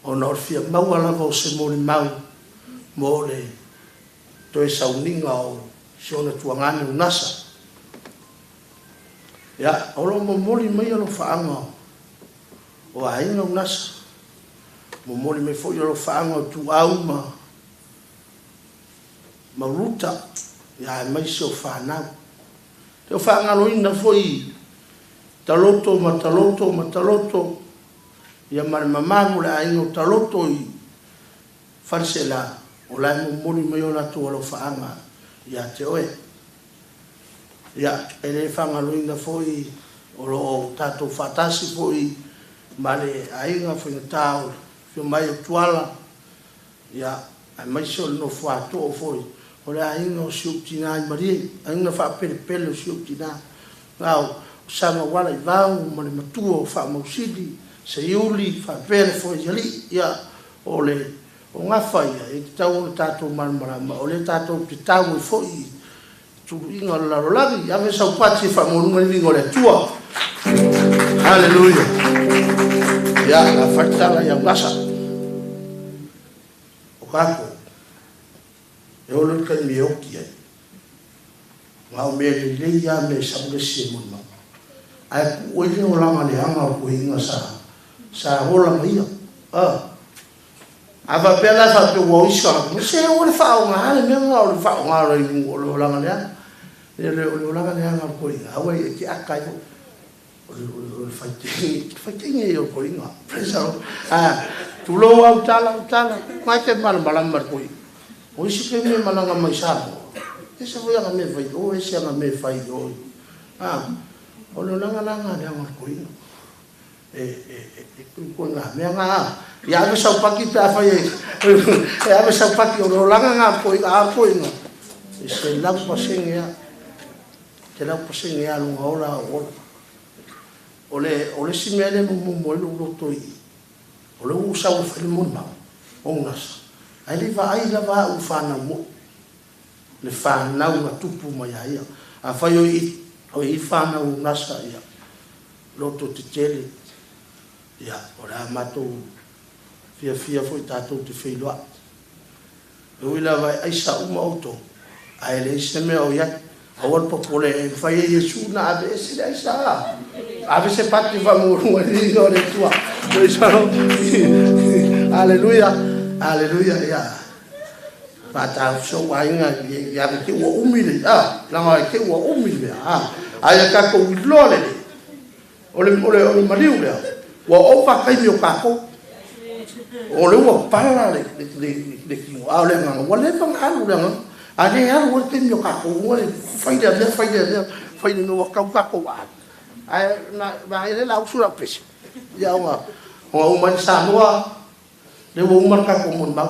ona o le fia maua lava o se molimau mo le toe sauniga o si ona tuagane o Nasa. Ia, o lo o momoli mai alofaaga o aiga o Nasa, momoli mai foi alofaaga o Ituau ma Mauluta, ia aemaise o fanau. E le o faagaloina foi Taloto ma Taloto ma Taloto, ia ma le mamalu o le aiga o Taloto i Faleseela, o la e momoli mai o latou alofaaga ia te oe. Ia, e le faagaloina foi o lo o tatou faatasi foi ma le aiga faigata o le afio mai o Tuala, ia, aemaise o le nofo a too foi o le aiga o si ou tina i Malie, aiga faapelepele o si ou tina, na o Samauala i Vao ma le matua o Faamausili, Seiuli, faapea le Foaialii, ia, o le o gafa ia, e tatau ona tatou malamalama, o lea tatou te tau ai foi i tuluiga o le lalolagi. Ave sau pati e faamaualuga le viiga o le Atua. Haleluia. Ia, la fai le tala i Augasa. O tatou, e oo loa i le taimi e oti ai, na o mea lelei lava mea e sau le isi e molimau. Ae tuu ai le olaga leaga o le toeaina sa, sa ola ma ia. A faapea la e faapea ua o isi tagata, se aua le faaaoga le mea lena o le faaaoga o le o le olaga leaga. O le olaga leaga o le toeaina, aua e te aka ai foi. O le, o le, o le faitini, faitini ia o le toeaina. Praise the Lord. Tulou au tala, au tala, mai te malamalama le toeaina. O isi taimi e malaga mai Samoa, ese foi ana mea e fai i o, ese ana mea e fai i o. O le olaga la lena leaga o le toeaina. E, e, e, e, mea na, ia ave sau paki pe afai e, e ave sau paki o le olaga na toeaina, a toeaina, e 100% a, 100% a lona ola a ola. O le, o le isi mea lea e momomo ai lou loto i, o le ua ou sau e fai le molimau, o Gasa, ae le i vaai lava au i fanau mo'i, le fanau na tupu mai ia ia. Afai o i, o i fanau o Gasa, ia, loto tetele, ia, o le a matou fiafia foi tatou te feiloai. E ui lava e aisa uma outou, ae leai se mea o i ai. Aua le popole e mafai e Iesu ona aveese le aisa. Ave se pati faamaualuga i le viiga o le Atua. Praise the Lord. Haleluia. Haleluia. Ia. Faatalofa ou aiga ia te ua umi le a, leaga e te ua umi le mea. Ae ia tatou iloa lelei. O le maliu lea. Ua ova taimi o kākou. O le ua pala le tino, a o le agaga, ua leva ona alu le agaga. A le alu ai le taimi o kākou, ua le fai lea mea, fai lea mea, fai lea mea, ua tau tātou alu. Ae na ele la usu lau pese. Ia ona uma ai le Samoa, le ua uma le tatou molimau.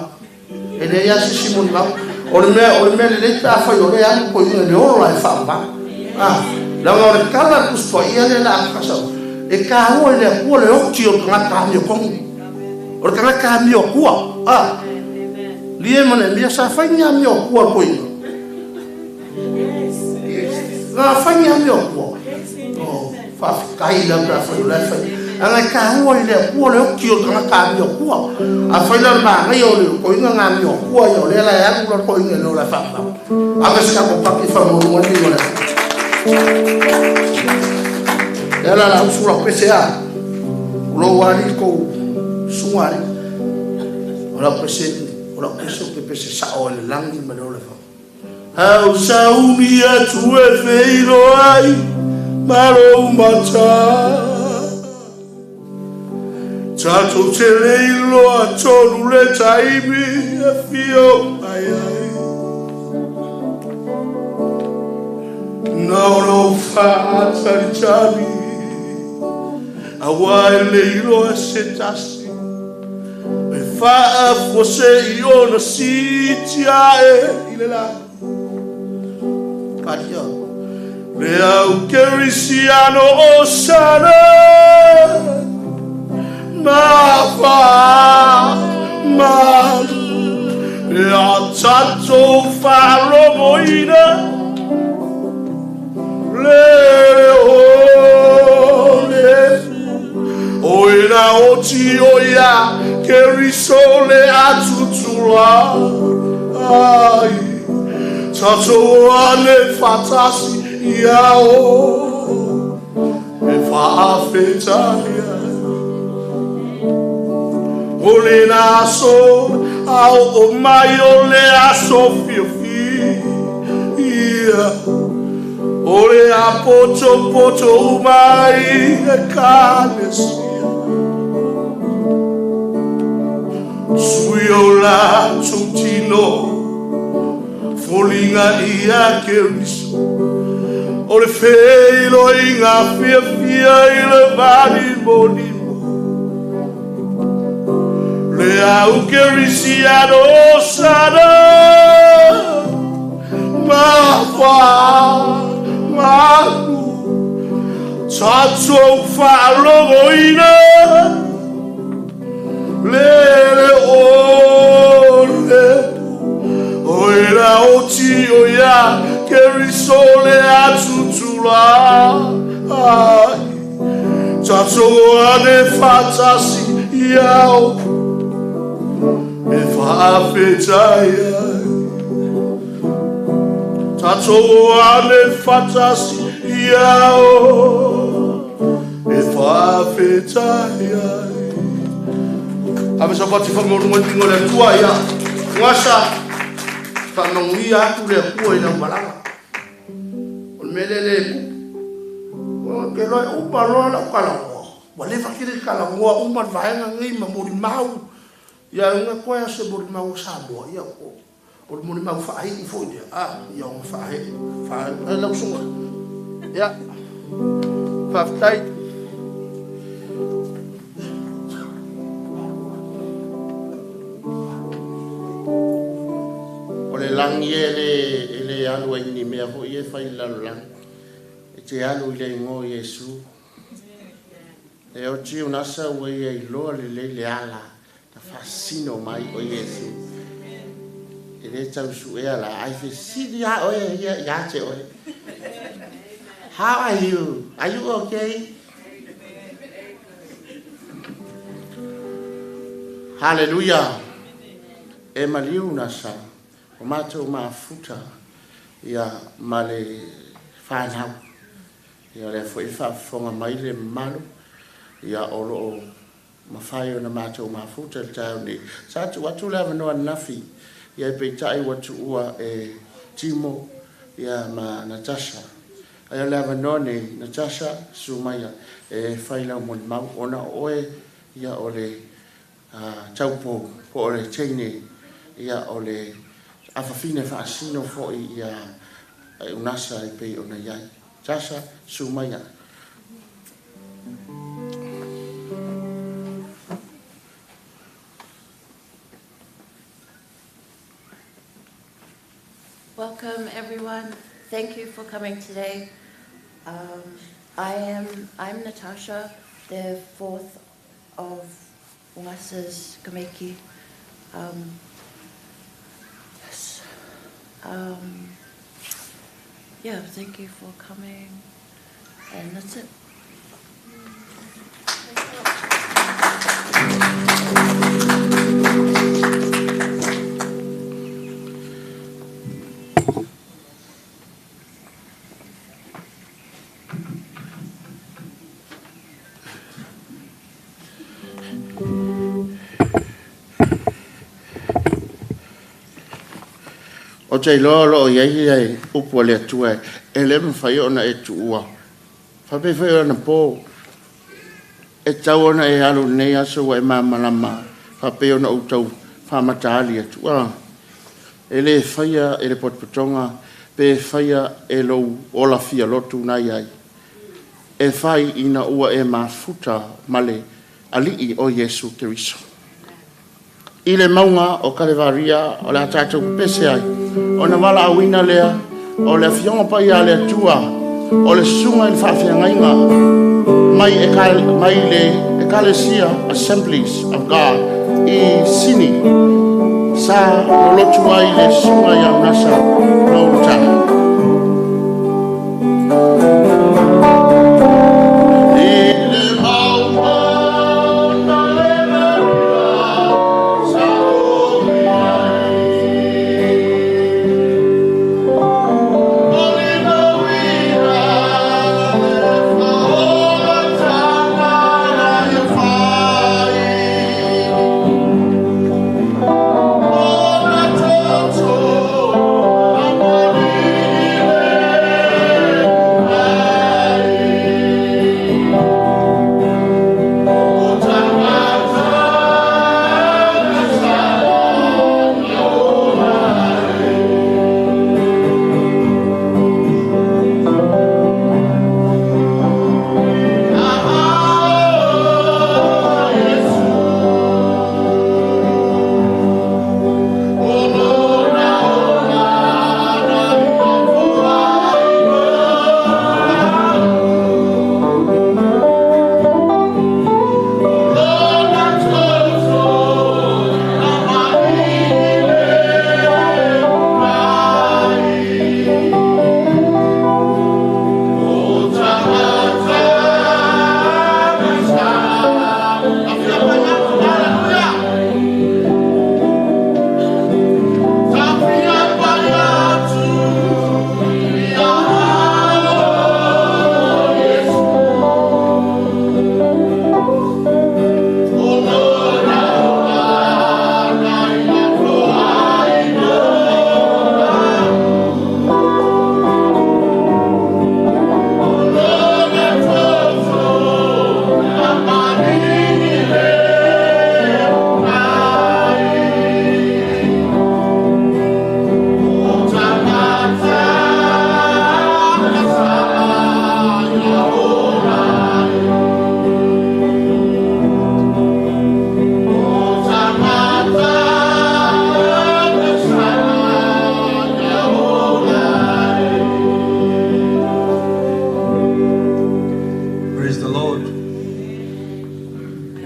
E leai lava se isi molimau. O le mea lelei pe afai o lea alu koiuga i le ola e faaaoga. Leaga o le tala le Tusi Paia lea o le a kasau. E tāua i le Atua le oti o le tagata amiotonu. O le tagata amiotua. Lie ma le mea sa fai ni amiotua le koiuga. Na fai ni amiotua. Faafetai la pe afai o lea fai. Aga e tāua i le Atua le oti o le tagata amiotua. A fai la le manaia o le koiuga ngā amiotua ia o lea la e alu la koiuga i le ola e faamau. Ave se kako paki whamorunga ni o le. Lea la la usu lau pese a. O lou ali kou sunga ali. O lau pese, o lau pese o te pese sao e le langi ma le ola whamau. Au sauni atu e feilo ai, malo mata. Tatou te leiloa tonu le taimi e fio mai ai. Nao lou whaatalitali, aua e leiloa se tasi. E whaafose i ona sitia e i le la. Paria. Le au kerisiano o sana, ma wha malu. Le a tatou whaalogoina, le o le o e na oti o ia keriso le atutula. Ai, tatou ane fatasi ia o e faafetai ai. O le na aso ao o mai o le aso fiafia. O le a poto poto mai e kalesia. Sui o la tutino, folinga ia keriso. O le feilo i ngā fiafia i le vani monimo. Le au kerisiano sana, ma wha malu. Tatou whaalogoina, le le o le pu. O e la oti o ia, keriso le atutula. Ai, tatou ane fatasi ia o, e faafetai ai. Tatou ane fatasi ia o, e faafetai ai. Ave sa pati whamorunga tingo le Atua ia. Ngasa, whamanguia atu le Atua i lau malaga. O le mea le kupu. O ke loe upa loa lau kalagoa. Ua leva kiri kalagoa uma le vaenga ngei ma molimau. Ia unga koe a se molimau o Samoa. Ia o le molimau whaaiku foi lea. Ia o whae. Whae lau sunga. Ia. Whaafetai. O le langi e le alu ai ni mea hoi e whai lalo langi. E te alu i le ingo Iesu. E o ti unasa ua ia i loa le le ala. Ta whasino mai o Iesu. E le tausu ea la. Ai fe siri a oe ia ia te oe. How are you? Are you okay? Hallelujah. E maliu nasa. O mātou mafuta ia ma le whanau. Ia le fo i whaafonga mai le malu. Ia o loo mawhai o na mātou mafuta le tau ni. Sa atu atu le awanoa nafi. Ia e peitai watu ua e Timo ia ma Natasha. Ai o le avanoa nei, Natasha, susu mai e fai lau molimau ona o oe ia o le taupou po o le teine ia o le afafine faasino fo'i ia Unasa e pei ona i ai. Natasha, susu mai. Welcome, everyone. Thank you for coming today. I'm Natasha, the fourth of Ugasa's keiki. Yes. Yeah, thank you for coming. And that's it. O te iloa o loo iai ia upu a le Atua e le mafai ona e tuua. Faapea foi ona po e tau ona e alu nei aso ua e malamalama faapea ona ou tau faamataali atu. E le faia e le potopotoga pe faia e lou ola fia lotu na iai. E fai ina ua e mafuta ma le alii o Iesu Keriso. I le mauga o Kalevaria o le a tatou pepese ai, ona valaauina lea o le afioga paia a le Atua, o le susuga i le faafeagaiga mai, mai le Ekalesia Assemblies of God i Sini, sa lolotu ai le susuga ia Unasa Noulutala.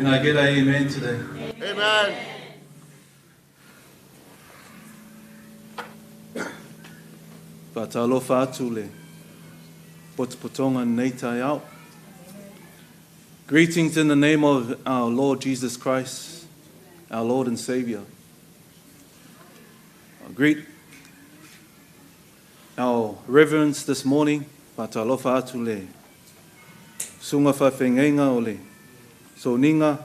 Can I get an amen today? Amen. Fatalofa atu le potopotoga nei taeao. Greetings in the name of our Lord Jesus Christ, our Lord and Savior. I greet our reverends this morning. Fatalofa atu le susuga faafeagaiga o le Soninga,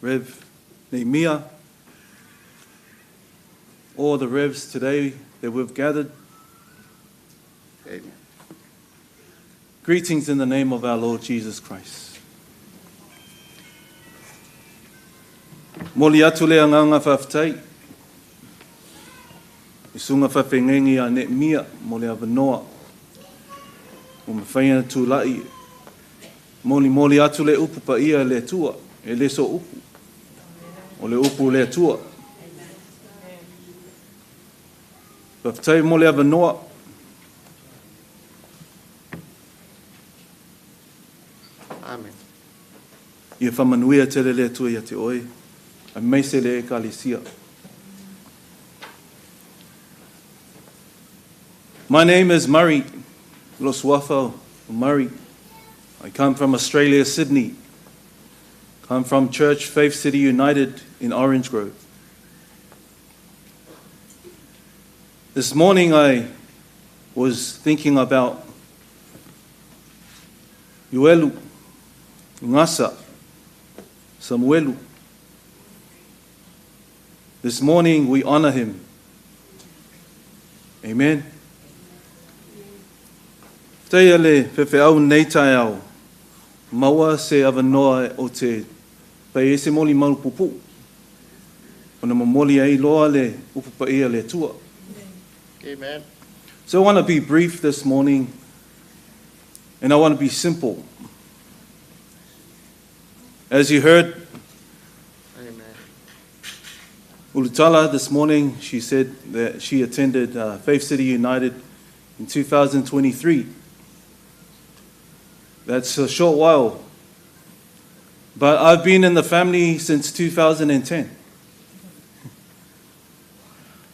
Rev Nehemiah, all the revs today. that we've gathered. Amen. Greetings in the name of our Lord Jesus Christ. Moli atu le anganga whawhtai. I sunga whawhengengi a ne mia mo le awanoa. O mawhaina tūlai. Moli moli atu le upu pa ia le tua. E le so upu. O le upu le tua. Whawhtai mo le awanoa. Amen. Ia whamanuia te le tua ia te oe. A meise le e kalisia. My name is Murray Loswafa Murray. I come from Australia, Sydney. Come from Church Faith City United in Orange Grove. This morning I was thinking about Uelu, Ngasa, Samuelu. This morning we honor him. Amen. Teia le fefe au nei tai au. Maua se awanoa o te pai ese moli mau pupu. Ona momoli ai loa le upu paia le tua. Amen. So I want to be brief this morning, and I want to be simple. As you heard, Amen. Ulutala this morning, she said that she attended Faith City United in 2023. That's a short while. But I've been in the family since 2010.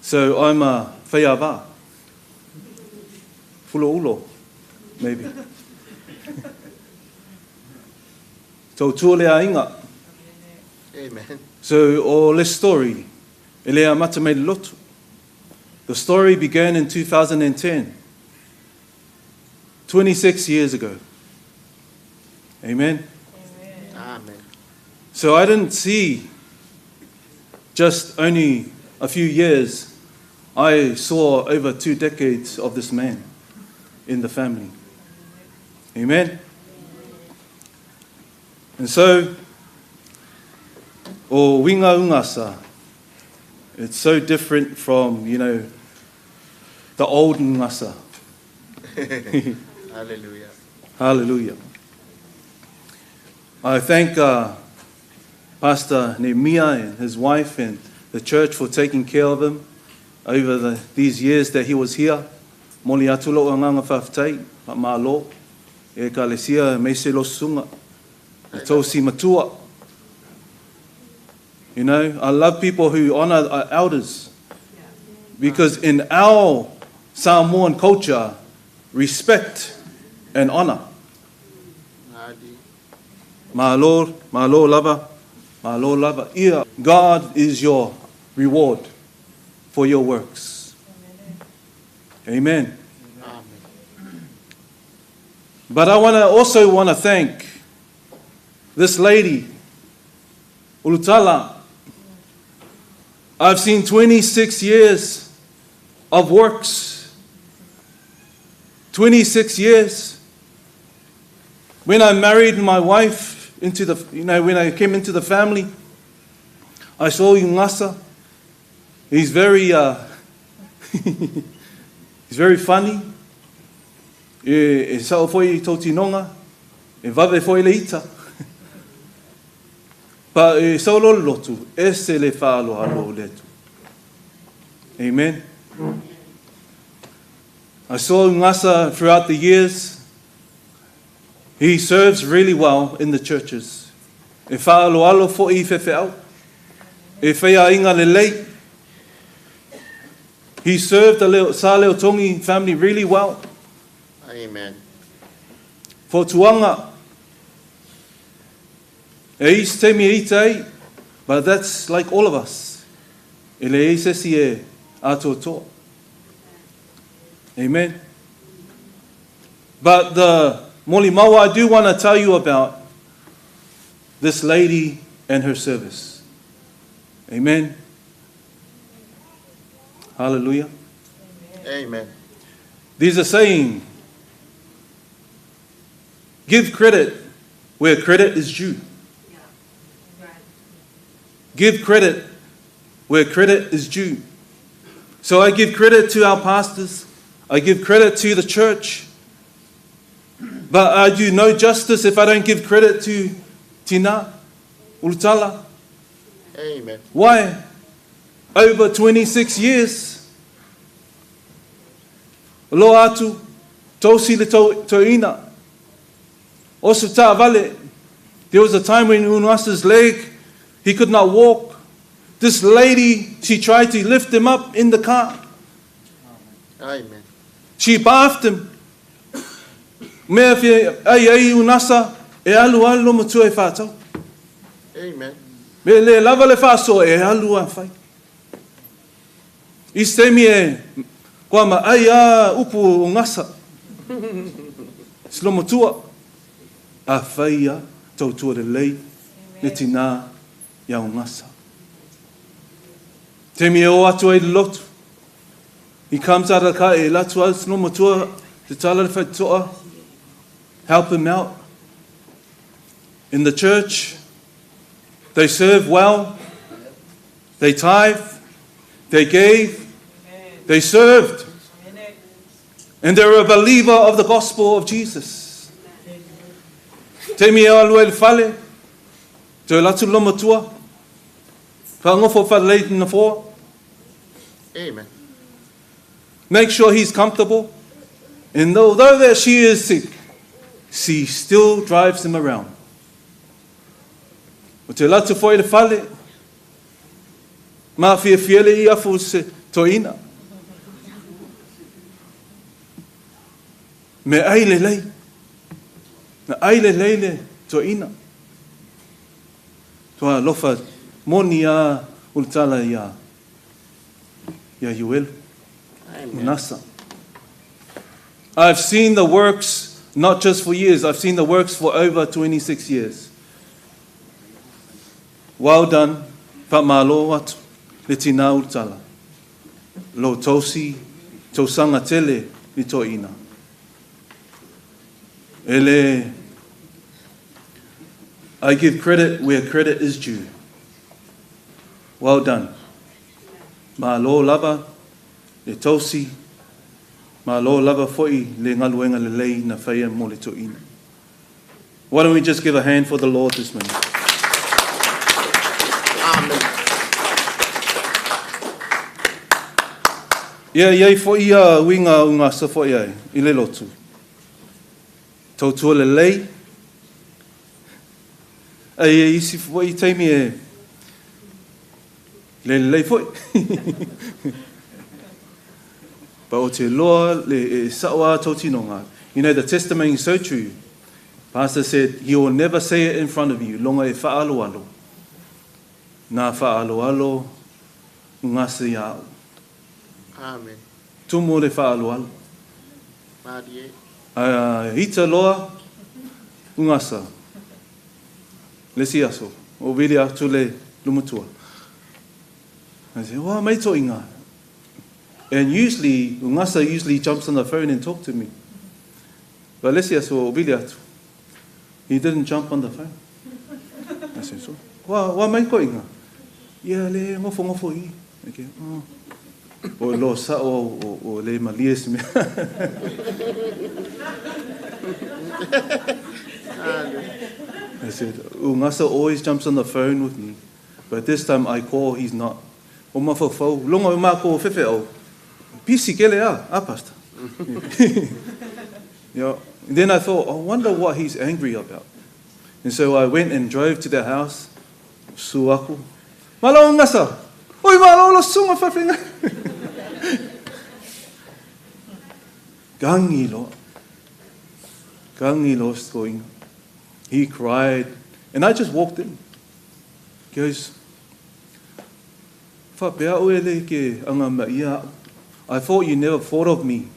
So I'm a whaiava. Fulo ulo, maybe. Tautua le ainga. Amen. So, o le story, e le amata mai le lotu. The story began in 2010, 26 years ago. Amen. Amen. So I didn't see just only a few years. I saw over 2 decades of this man in the family. Amen. And so, o winga ungasa, it's so different from, you know, the old ngasa. Hallelujah. Hallelujah. I thank Pastor Nehemiah and his wife and the church for taking care of him over these years that he was here. Moli atu lo anganga whawhtai, ma malo, e ka lesia me se lo sunga, e tausi matua. You know, I love people who honor our elders, because in our Samoan culture, respect and honor. Malo, malo lava, malo lava. Ia, God is your reward for your works. Amen. Amen. But I also want to thank this lady, Ulutala. I've seen 26 years of works. 26 years. When I married my wife into the, you know, when I came into the family, I saw Ungasa. He's very funny. E sao foi tō tinonga, e vave foi le ita. Pa e sao lo lotu, e se le whaalo alo letu. Amen. I saw Ungasa throughout the years. He serves really well in the churches. E whaalo alo fo i whewheau. E whea inga le lei. He served the Sa Leo Tongi family really well. Amen. For tuanga. E is te mi e ita but that's like all of us. E le e sesi e atotoa. Amen. But the moli maua, I do want to tell you about this lady and her service. Amen. Hallelujah. Amen. There's a saying, give credit where credit is due. Give credit where credit is due. So I give credit to our pastors. I give credit to the church. But I do no justice if I don't give credit to Tina, Ulutala. Amen. Why? Over 26 years. Lo atu, tausi le toina. Oso vale. There was a time when Unasa's leg, he could not walk. This lady, she tried to lift him up in the car. Amen. She bathed him. Mea fia ai ai unasa e alu alu matua e whātau. Amen. Me le lava le whaaso e alu a whai. I se mi e kua ma ai a upu o ngasa. Silo matua. A whai a tautua le lei le tina ia o ngasa. Te mi e o atu ai le lotu. He comes out of the car e latu au silo matua te tala le whaitoa. Help him out. In the church, they serve well. They tithe. They gave. They served. And they're a believer of the gospel of Jesus. Te mi e alu e le fale. Te latu lo matua. Whaangofo whalei na foa. Amen. Make sure he's comfortable. And although that she is sick, she still drives him around. O te latu foi le fale, ma fia fiele i afu se toina. Me ai le lei. Na ai le lei le toina. Toa lofa moni a ultala ia Yuelu. Nasa. I've seen the works not just for years, I've seen the works for over 26 years. Well done, whamalo atu, le tina ultala. Lo tausi, tausanga tele ni toina. Ele, I give credit where credit is due. Well done. Ma lo lava, le tausi, ma lo lava foi le ngaluenga le lei na whaia mo le toina. Why don't we just give a hand for the Lord this morning? Amen. Ia iai foi ia uinga unga sa foi ai, i le lotu. Tautua le lei. Ai e isi foi taimi e le lei foi. But o te loa le e saoa tautinonga. You know, the testimony is so true. Pastor said, he will never say it in front of you. Longa e whaalo alo. Nā whaalo alo, ngasa iau. Amen. Tumu le whaalo alo. Marie. Hita loa, ungasa. Le si aso. O vili atu le lumutua. I said, wa mai to inga. And usually, ungasa usually jumps on the phone and talk to me. But le si aso, o vili atu. He didn't jump on the phone. I said, so, wa mai ko inga. Ia le ngofo ngofo i. Okay. Oh. O lo sa o le malie se mea. I said, Ungasa always jumps on the phone with me, but this time I call, he's not. O mafafau, longa o mako fefe o. Pisi kele a pastor. You know, and then I thought, I wonder what he's angry about. And so I went and drove to the house, suaku. Malo ungasa. Oi malo lo sunga fafenga. Gangi lo. Gangi lo going. He cried. And I just walked in. He goes, Whapea oe le ke anga maia. I thought you never thought of me.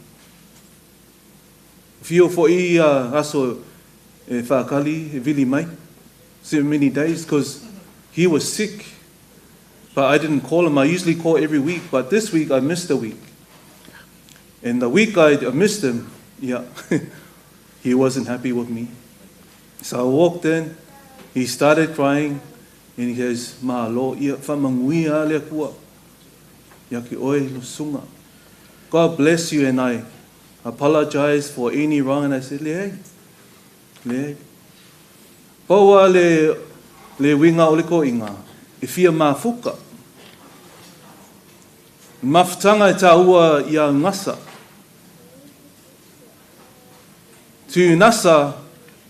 Whio fo i aso e whakali, e vili mai. So many days, because he was sick. But I didn't call him. I usually call every week, but this week I missed a week. And the week I missed him, yeah, he wasn't happy with me. So I walked in, he started crying, and he says, Ma lo ia whamanguia le kua. Ia ki oe lo sunga. God bless you, and I apologize for any wrong. And I said, Le, le. Paua le, le winga o le ko inga, e fia mafuka. Mafutanga e tā ua ia ngasa. To Nasa,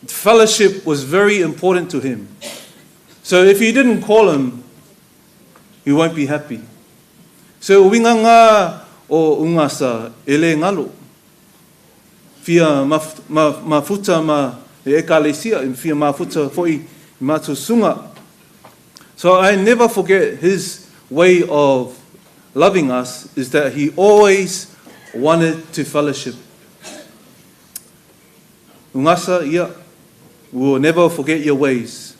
fellowship was very important to him. So if you didn't call him, he won't be happy. So winga ngā o ungasa e le ngalo. Fia mafuta ma e ekalesia, fia mafuta foi matu sunga. So I never forget his way of loving us is that he always wanted to fellowship. Ungasa, yeah, we will never forget your ways.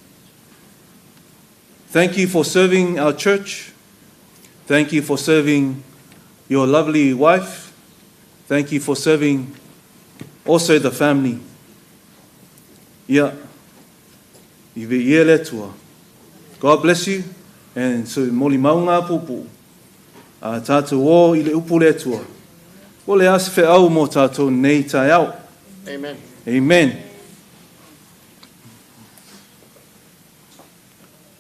Thank you for serving our church. Thank you for serving your lovely wife. Thank you for serving also the family. Yeah. God bless you. And so moli maunga pupu. A tātou o i le upu le atua. O le ase wheau mō tātou nei tai au. Amen. Amen.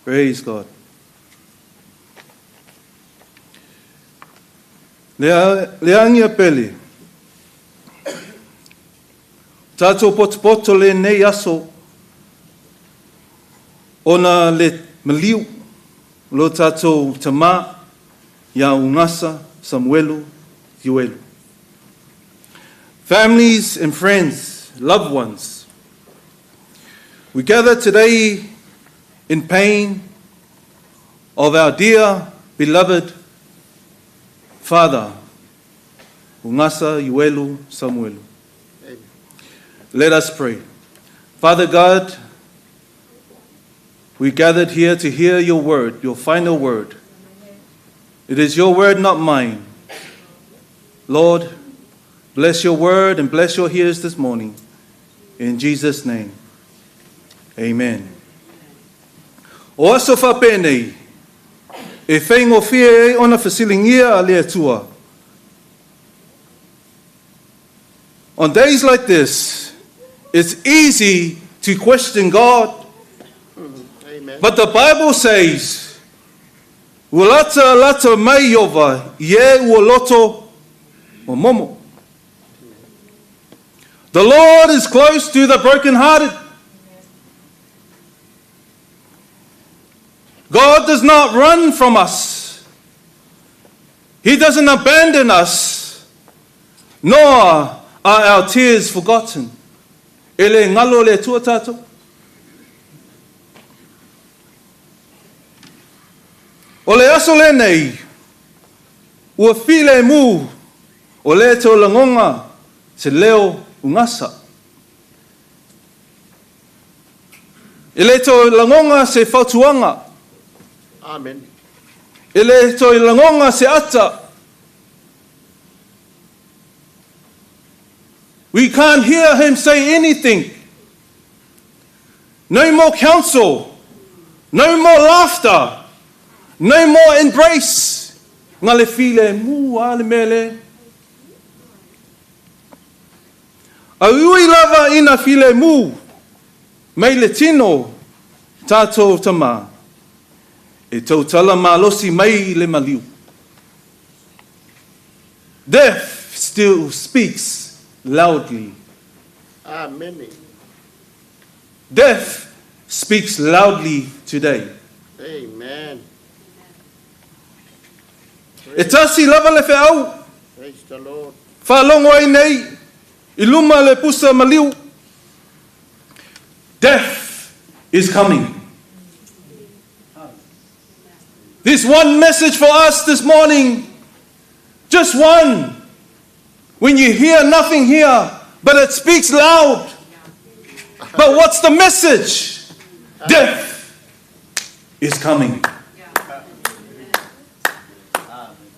Praise God. Le angia pele. Tātou potopoto le nei aso. Ona le maliu. Lo tātou tama. Ia ungasa Samuelu Ioelu. Families and friends, loved ones, we gather today in pain of our dear, beloved father, Ungasa Ioelu Samuelu. Amen. Let us pray. Father God, we gathered here to hear your word, your final word. It is your word, not mine. Lord, bless your word and bless your ears this morning. In Jesus' name, amen. O aso whapenei, e whaingo whia e ona whasilingia a le atua. On days like this, it's easy to question God. Amen. But the Bible says, Ulata lata mai ova, ye uoloto o momo. The Lord is close to the brokenhearted. God does not run from us. He doesn't abandon us, nor are our tears forgotten. Ele ngalo le tua tātou. O le aso le nei, ua file mu, o le tō langonga, se leo ungasa. E le tō langonga se fautuanga. Amen. E le tō langonga se ata. We can't hear him say anything. No more counsel. No more laughter. No more embrace. Ngā le file mu a le mele. A ui lava ina file mu. Mei le tino tātou tama. E tautala malosi mai le maliu. Death still speaks loudly. Amen. Death speaks loudly today. Amen. E tasi lava le wheau. Praise the Lord. Whalongo ai nei. I luma le pusa maliu. Death is coming. This one message for us this morning. Just one. When you hear nothing here, but it speaks loud. But what's the message? Death is coming.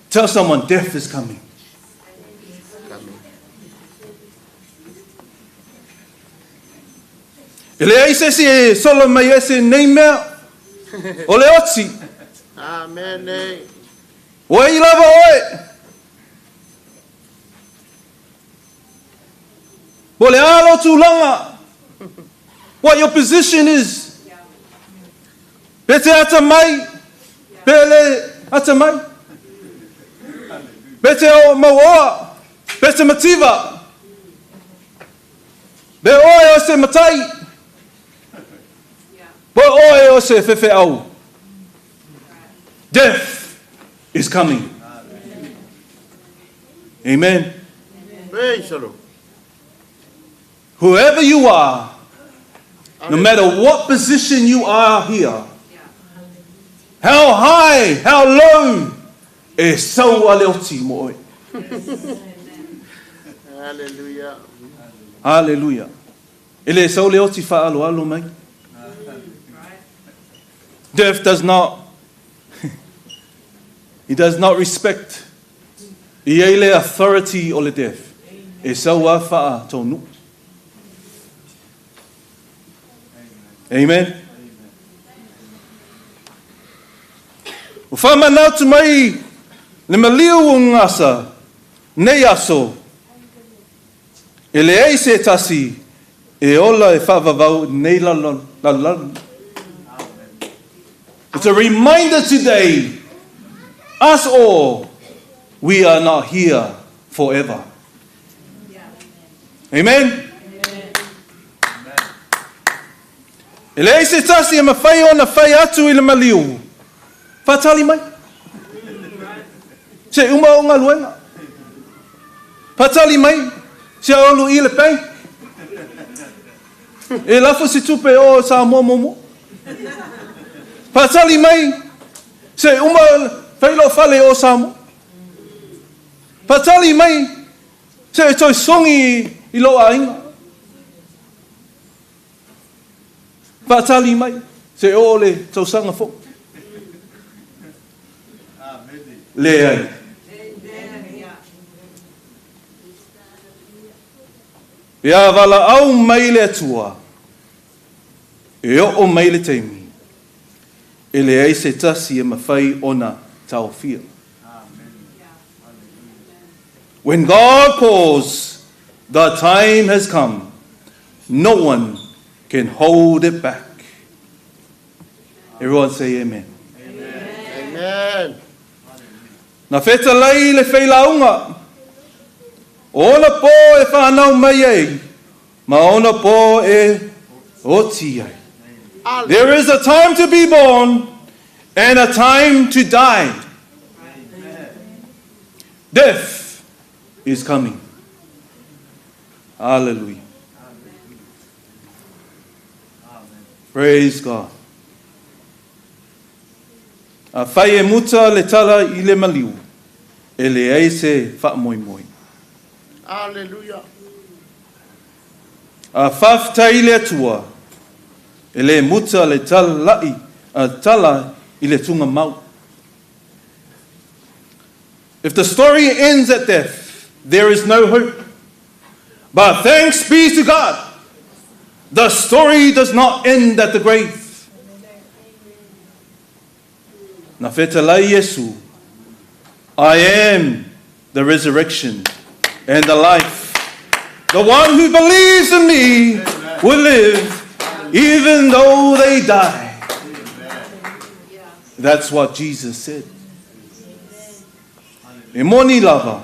Tell someone, death is coming. E leai se isi e solo mai ese nei mea, o le oti. Amene. O ai lava oe. Po o le a lou tulaga. What your position is. Pe te atamai, pe le atamai. Pe te o mauoa, pe te mativa. Pe oe o se matai. Po oe o se faifeau. Death is coming. Amen. Praise the Lord. Whoever you are, no matter what position you are here, how high, how low, e sau a le oti mo oe. Hallelujah. Hallelujah. E le sau le oti faaaloalo mai. Death does not, he does not respect. E i ai le authority o le death. E sau a faataunuu. Amen. Ua faamanatu mai le maliu o gasa nei aso, e leai se tasi e ola e faavavau nei lalolagi. It's a reminder today, us all, we are not here forever. Amen? E leai se tasi e mafai ona fai atu i le maliu, Faatali mai. Se i uma ou galuega. Faatali mai, se i alu i le bank. E lafo se tupe o Samoa muamua. Faatali mai, se i uma fai lou fale o Samoa. Faatali mai, se i toe sogi i lou aiga. Faatali mai, se i oo le tausaga fou. Leai. Pe a valaau mai le Atua, e oo mai le taimi, e leai se tasi e mafai ona taofia. When God calls, the time has come. No one can hold it back. Everyone say amen. Amen. Na fetalai le failauga, o ona pō e whanau mai ai, ma ona pō e oti ai. There is a time to be born and a time to die. Death is coming. Hallelujah. Praise God. Afai e muta le tala i le maliu, e leai se faamoemoe. Hallelujah. A faafetai i le Atua, e le muta le talaʻi a tala i le tugamau. If the story ends at death, there is no hope. But thanks be to God, the story does not end at the grave. Na fetalai Iesu, I am the resurrection and the life. The one who believes in me will live even though they die. That's what Jesus said. E moni lava,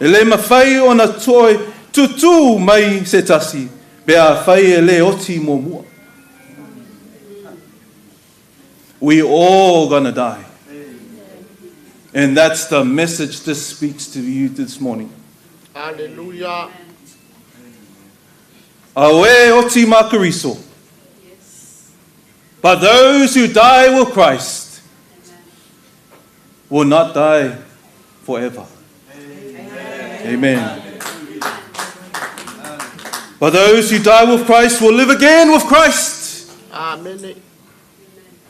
e le mafai ona toe tutū mai se tasi pe afai e le oti muamua. We all gonna die. And that's the message this speaks to you this morning. Hallelujah. Auē oti ma Keriso. But those who die with Christ will not die forever. Amen. But those who die with Christ will live again with Christ. Amen.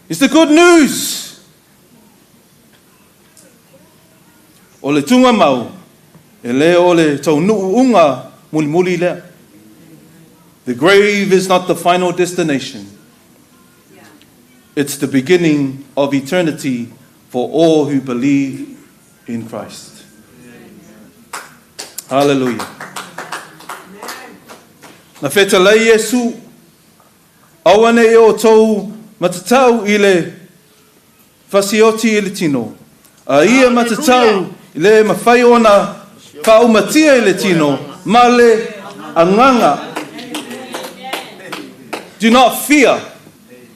It's the good news. O le tugamau, e le o le taunuuga mulimuli lea. The grave is not the final destination. It's the beginning of eternity for all who believe in Christ. Hallelujah. Na fetalai Iesu, aua ne i outou matatau i le fasioti i le tino. A ia matatau i le mafai ona faaumatia i le tino ma le agaga. Do not fear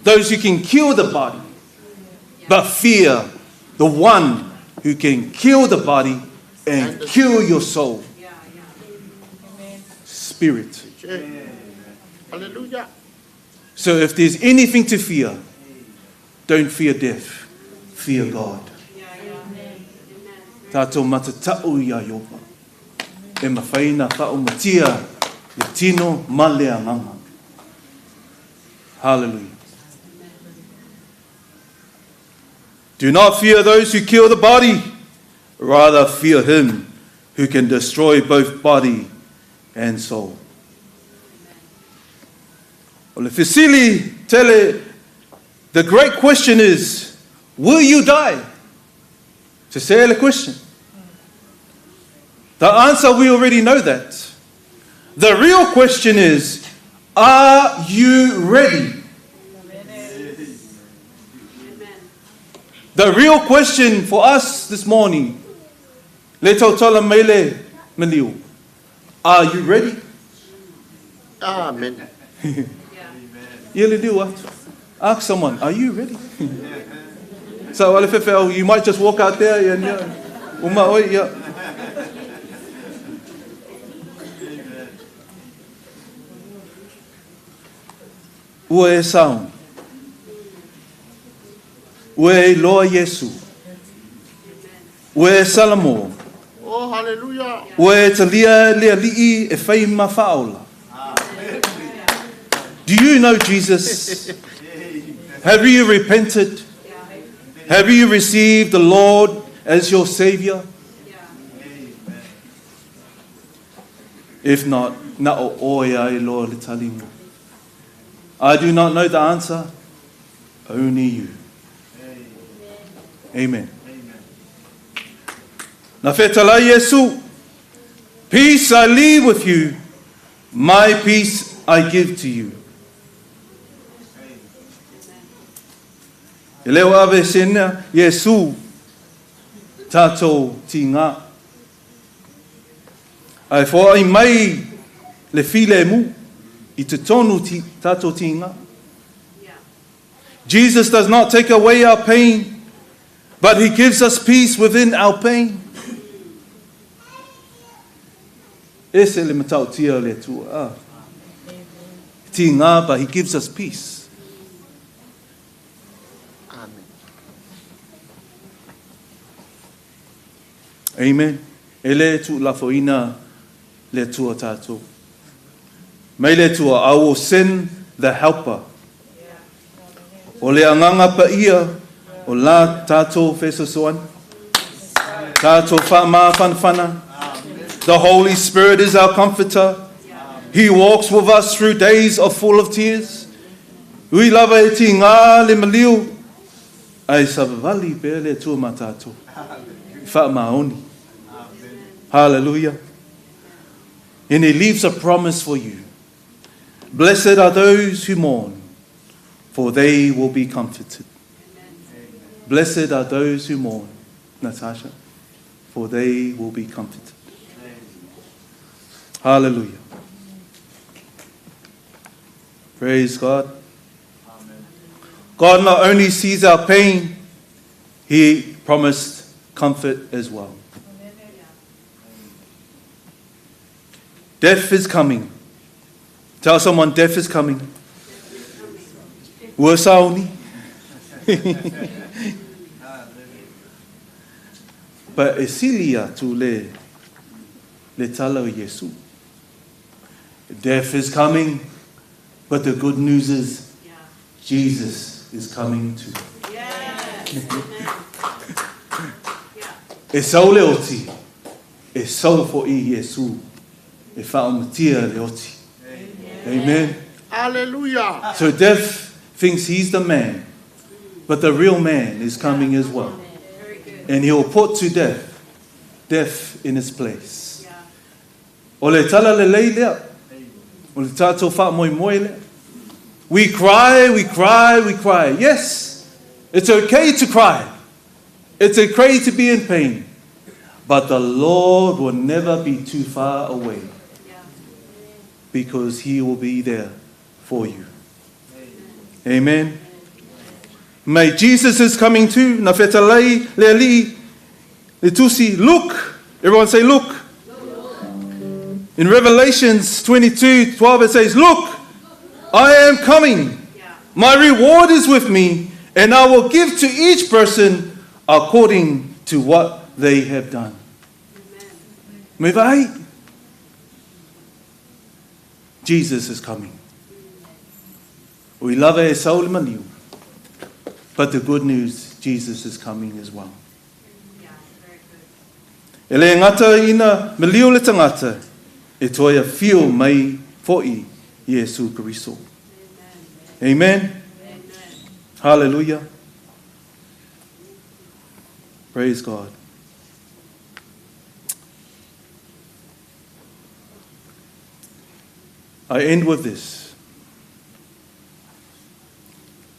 those who can kill the body, but fear the one who can kill the body and kill your soul. Spirit. Hallelujah. So if there's anything to fear, don't fear death, fear God. Tātou matatau iā Ieova, e mafai ona faaumatia le tino ma le agaga. Hallelujah. Do not fear those who kill the body, rather fear him who can destroy both body and soul. O le fesili tele, the great question is, will you die? To say the question. The answer, we already know that. The real question is, are you ready? The real question for us this morning, le tautala mai le maliu, are you ready? Amen. Ia le liu atu. Ask someone, are you ready? So, wale fefe, you might just walk out there and yeah, uma oi, yeah. Ua e sauni. Ua e iloa Iesu. Ua e Salamo. Oh, hallelujah. Ua e talia le Alii e fai ma faaola. Do you know Jesus? Have you repented? Have you received the Lord as your Savior? If not, na o oe a iloa le taliga. I do not know the answer, only you. Amen. Na fetalai Iesu, Peace I leave with you, my peace I give to you. E le o ave sena Iesu tātou tigā. Ae foai mai le filemu i totonu ti, tātou tigā. Jesus does not take away our pain, but he gives us peace within our pain. Ese le matautia o le Atua. Ah. Tigā, but he gives us peace. Amen. Amen. E le tuulafoina le Atua tātou. Mai le Atua, I will send the helper. O le Agaga Paia o la tātou fesoasoani. Tātou faamafanafana. The Holy Spirit is our comforter. He walks with us through days of full of tears. Ui lava e tigā le maliu, ae savavali pea le Atua ma tātou. Faamaoni. Hallelujah. And he leaves a promise for you. Blessed are those who mourn, for they will be comforted. Blessed are those who mourn, Natasha, for they will be comforted. Hallelujah. Praise God. God not only sees our pain, he promised comfort as well. Death is coming. Tell someone death is coming. Ua sauni. But e sili atu le, le tala o Iesu. Death is coming, but the good news is Jesus is coming too. E sau le oti, e sau foʻi Iesu e faaumatia le oti. Amen. Hallelujah. So death thinks he's the man, but the real man is coming as well. And he will put to death, death in his place. O le tala le lei lea. O le tātou wha moi moi lea. We cry, we cry, we cry. Yes, it's okay to cry. It's okay to be in pain. But the Lord will never be too far away because he will be there for you. Amen. May Jesus is coming too. Na whetalai le ali le tusi. Look. Everyone say look. In Revelations 22:12 it says, Look, I am coming. My reward is with me, and I will give to each person according to what they have done. Me vai. Jesus is coming. We love e saul maniu. But the good news, Jesus is coming as well. E le ngata ina meliu le tangata, e toia fio mai foi Yesu Kristo. Amen. Amen. Hallelujah. Praise God. I end with this.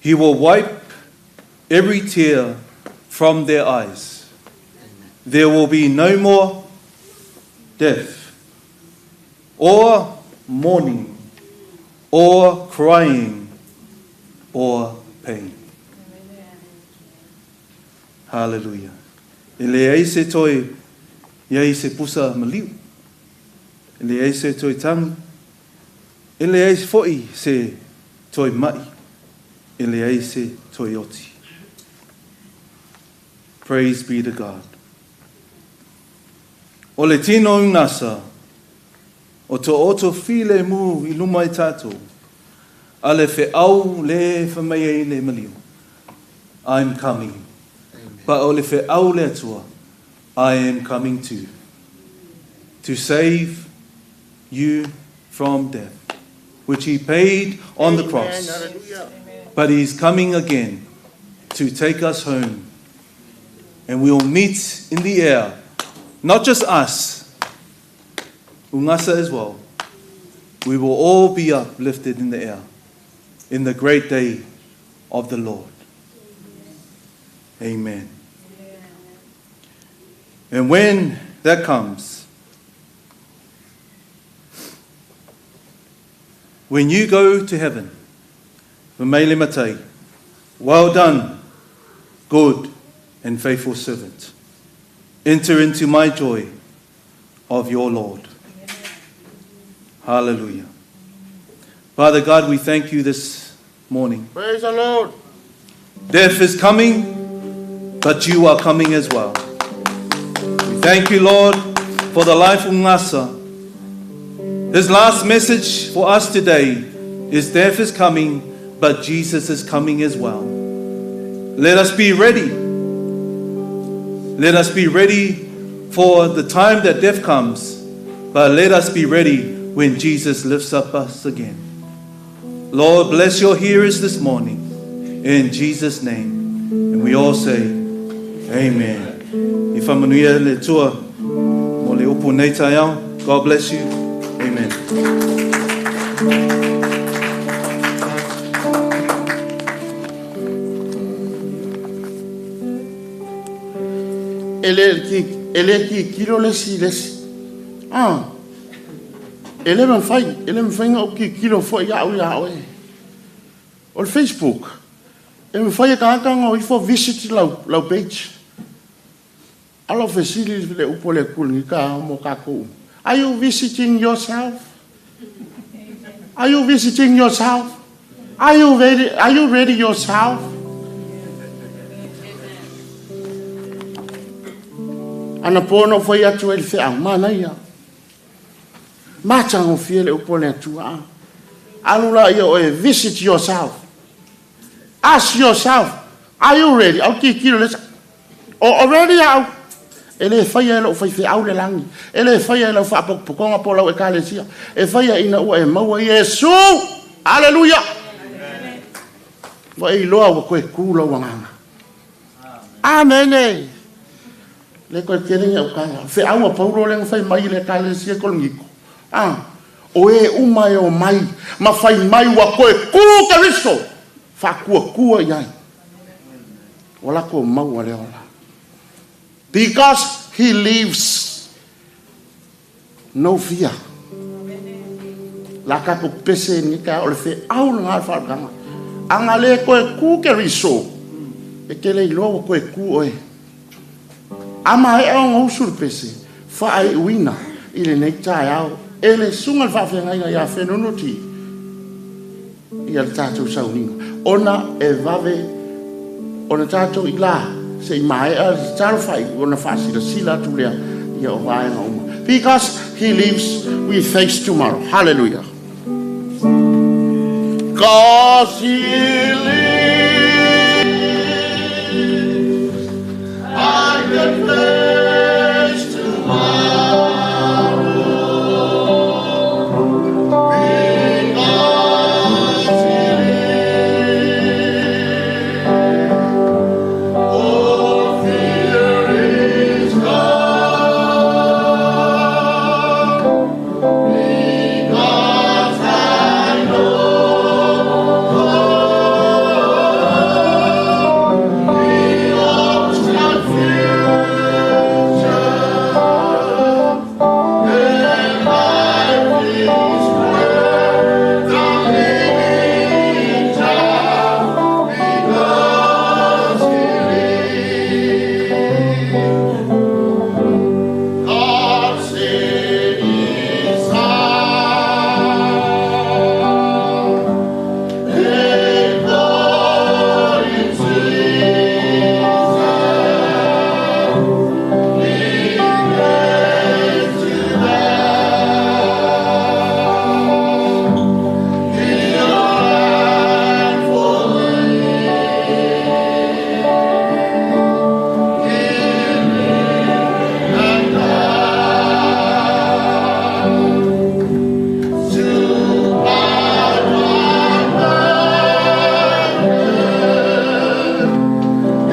He will wipe every tear from their eyes. There will be no more death, or mourning, or crying, or pain. Hallelujah. E le ai se toi, ia i se pusa maliu. E le ai se toi tangi. E le ai foi se toi mai. E le ai se toi oti. Praise be to God. O le tino unasa, o to oto file mu i luma i tātou, a le fe au le whamea i le maliu. I'm coming. Amen. But o le fe au le atua, I am coming too. To save you from death, which he paid on the cross. Hallelujah. But he's coming again to take us home. And we will meet in the air. Not just us, Ungasa as well. We will all be uplifted in the air in the great day of the Lord. Amen. And when that comes, when you go to heaven, V'meile matai, well done, good and faithful servant. Enter into my joy of your Lord. Hallelujah. Father God, we thank you this morning. Praise the Lord. Death is coming, but you are coming as well. We thank you, Lord, for the life of Ngasa. His last message for us today is death is coming, but Jesus is coming as well. Let us be ready. Let us be ready for the time that death comes, but let us be ready when Jesus lifts up us again. Lord, bless your hearers this morning. In Jesus' name. And we all say, Amen. I whamanuia le tua, mo le upu nei tai au. God bless you. Amen. E le ki kilo le si le si. Ah. E le mawhai, e le mawhai ngā ki kilo fo ia au ia oe. O le Facebook. E mawhai e kākā ngā ifo visit lau page. Alo fesili le upo le kul ngi ka mo kākou. Are you visiting yourself? Are you visiting yourself? Are you ready? Are you ready yourself? Ana pono fai atu e le whea, mana ia. Mātango fia le upo le atua. Alu la ia oe, visit yourself. Ask yourself, are you ready? Au ki kilo le sa. O already au. E lē faia e lo'u faifeau le lagi, e lē faia e lau faapotopotoga po o lau ekalesia, e faia ina ua e maua Iesu. Aleluia. Ua e iloa ua toe tu lau agaga. Amene. Le toe tele ni autaga. Feau a Paulo lea na fai mai i le ekalesia i Korinito. O e uma e omai ma fai mai ua toe tu Keriso, faatuatua i ai. Ua latou maua le ola. Because he lives, no fear. La tatou pese i lenei taeao, o le feau lena o le faaolataga. A na le toe tu Keriso, e te le iloa ua toe tu oe. A maea ona usu le pese, faaiuina i lenei taeao e le susuga i le faafeagaiga ia Fenunuti ia le tatou sauniga, ona e vave ona tatou i la se i maea le tatalo faaiu ona faasilasila atu lea ia o vaega uma. Because he lives, we face tomorrow. Hallelujah. Because he lives, I can face tomorrow. Because he lives, all fear is gone. Because I know He holds my future, and life is worth the living just because He lives. God sent His Son, and born in Jesus, He came to die. He died for me. He lived and died to buy my pardon.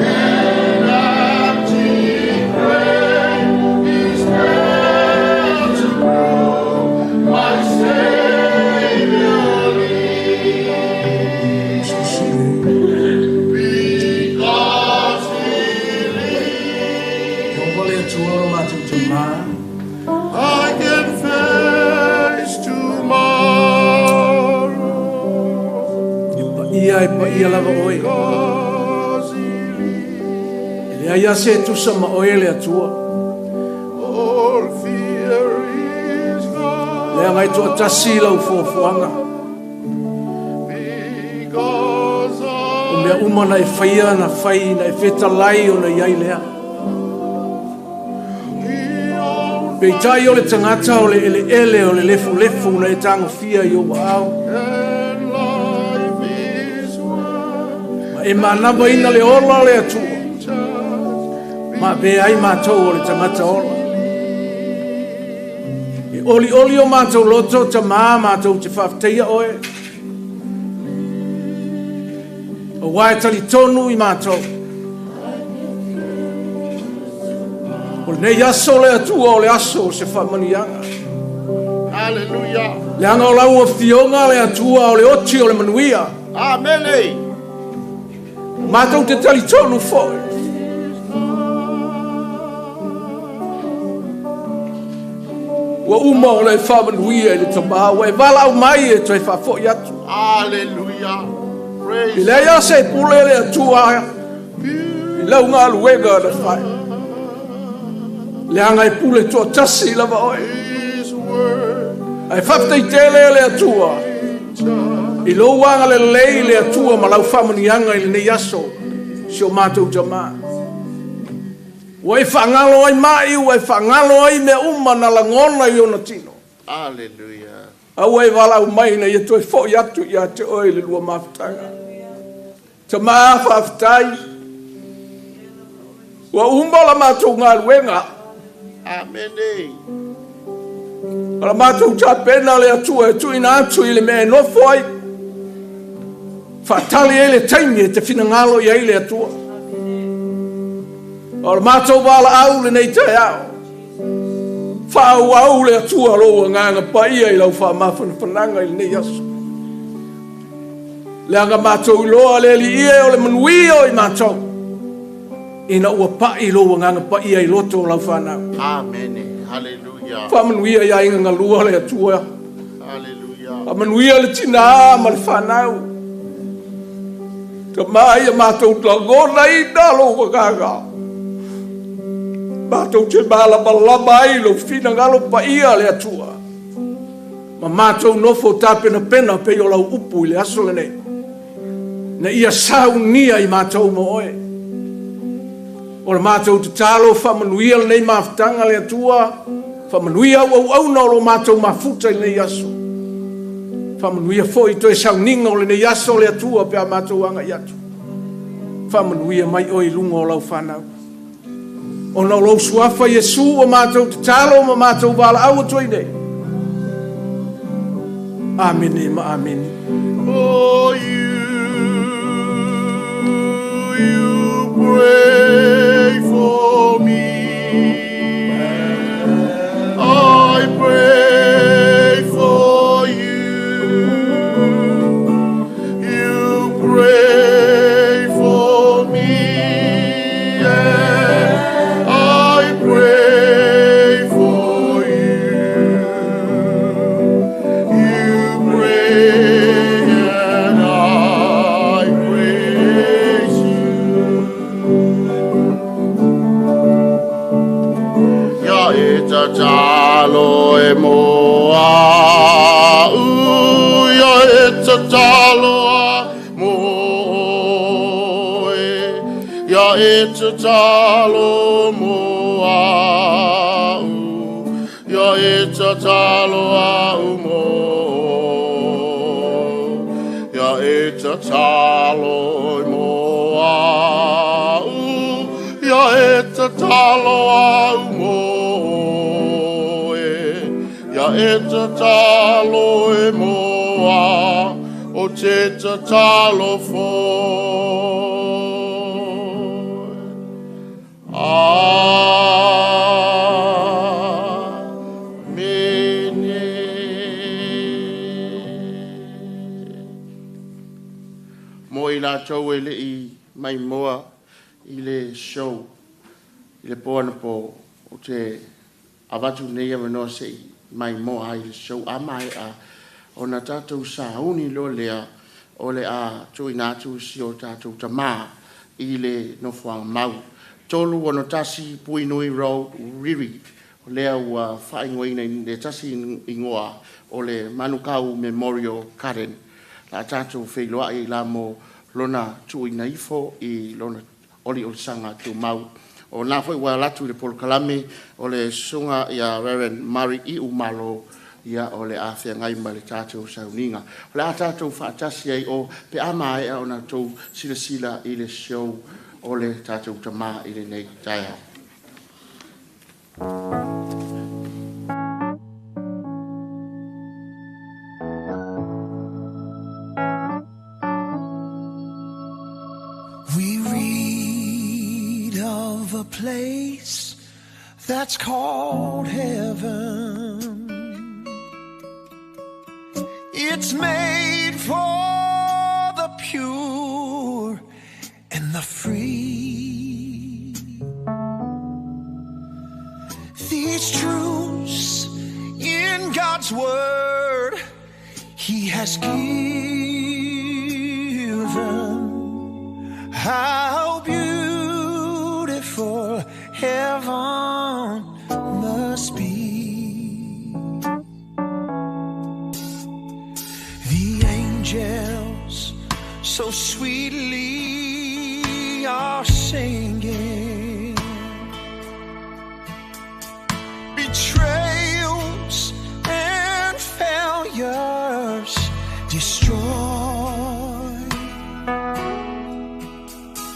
An empty grave is there to prove my Savior lives. Because He Iowa le Atua o lo matou tamā. I can face tomorrow. E paia e paia lava oe. Because He E leai a se e tusa ma oe le Atua. All fear is gone. Leaga e toatasi lau fuafuaga. Because O I mea uma na e faia na fai na e fetalai ona i ai lea. He owns Peitai o le tagata o le eleele o le lefulefu na e tagofia i ou aao. and life is worth Ma e manavaina le ola o le Atua. just Ma avea ai matou o le tagata ola. E olioli o matou loto tamā matou te faafetaia oe. Auā e talitonu i matou. O lenei aso le Atua o le aso o se faamanuiaga. Hallelujah. Leaga o lau afioga le Atua o le oti o le manuia. Amen. Matou te talitonu foi. Ua uma ona e faamanuia i le tamā, ua e valaau mai e toe faafoi atu. Hallelujah. Praise E leai a se pule le Atua i lau galuega na fai. Leaga e pule toatasi lava oe. His word. Ae faafetai tele le Atua. I lou agalelei le Atua ma lau faamanuiaga i lenei aso, si o matou tamā. Ua e faagalo ai mai, ua e faagalo ai mea uma na lagona i ona tino. Hallelujah. A ua e valaau mai na ia toe foi atu ia te oe le lua mafutaga. Tamā faafetai. Ua uma la matou galuega. Amene. O la matou tapena le Atua e tuuina atu i le mea e nofo ai. Faatali ai le taimi e te finagalo i ai le Atua. O le matou valaau lenei taeao. Faaauau le Atua lou agaga paia i lau faamafanafanaga i lenei aso. Leaga matou iloa le Alii e o le manuia o i matou ina ua pai lou agaga paia i loto o lau fanau. Amene. Hallelujah. Faamanuia i aiga galua le Atua. Hallelujah. Faamanuia le tinā ma le fanau. Tama ia matou lagonaina lou agaga. Matou te malamalama ai lou finagalo paia le Atua. Ma matou nofo tapenapena pei o lau upu i le aso lenei. Na ia saunia i matou ma oe. O le matou tatalo faamanuia lenei mafutaga le Atua. Faamanuia au auauna o lo matou mafuta i lenei aso. Faamanuia foi toe sauniga o lenei aso le Atua pe a matou agai atu. Faamanuia mai oe i luga o lau fanau. Ona o lou suafa Iesu o matou tatalo ma matou valaau atu ai nei. Amene ma amene. Oh, you pray for me. I pray for you. You pray for me. And I pray for you. You pray and I praise you. Ia e tatalo e mo au, ia e tatalo a mo e, ia e tatalo mo au, ia e tatalo au mo, ia e tatalo mo au, ia e tatalo au mo e, ia e tatalo e mo a, o te tatalo foi. Amene. Mo i latou e lei mai moa i le show, i le po anapo o te avatu nei avanoa se i mai moa ai le show a mai a ona tatou sauni loa lea o le a tuuina atu si o tatou tamā i le nofoaga mau. 361 Puinui Road, Riri. O lea ua faaigoaina i le tasi igoa o le Manukau Memorial Garden. La tatou feiloai la mo lona tuuina ifo i lona oliolisaga tumau. O na foi ua alatu i le polokalame o le susuga ia Reverend Mari Iu Malo, ia o le a feagai ma le tatou sauniga. O le a tatou faatasi ai o pe a maea ona tou silasila i le show o le tatou tamā i lenei taeao. We read of a place that's called heaven. It's made for the pure and the free. These truths in God's word He has given. How beautiful heaven must be. The angels so sweetly are singing. Betrayals and failures destroy.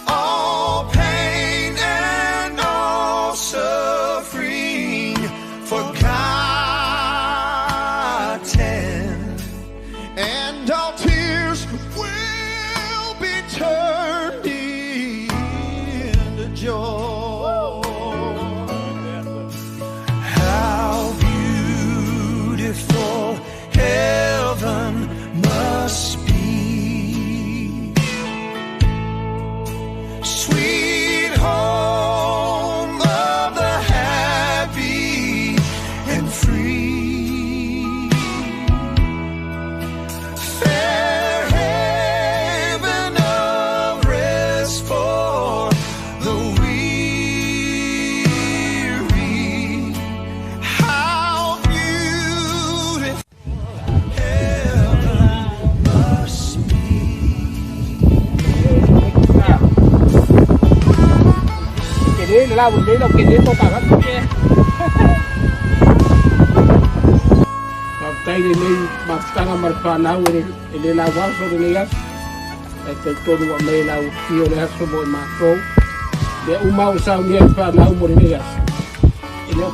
All pain and all suffering La le lo ke le to ka ka ke. Tai le nei mafutanga ma le whanau e le lau aso le nei aso. E te tonu wa me lau fio le aso mo e mātou. Le umau sau ni e whanau mo le nei aso. E le o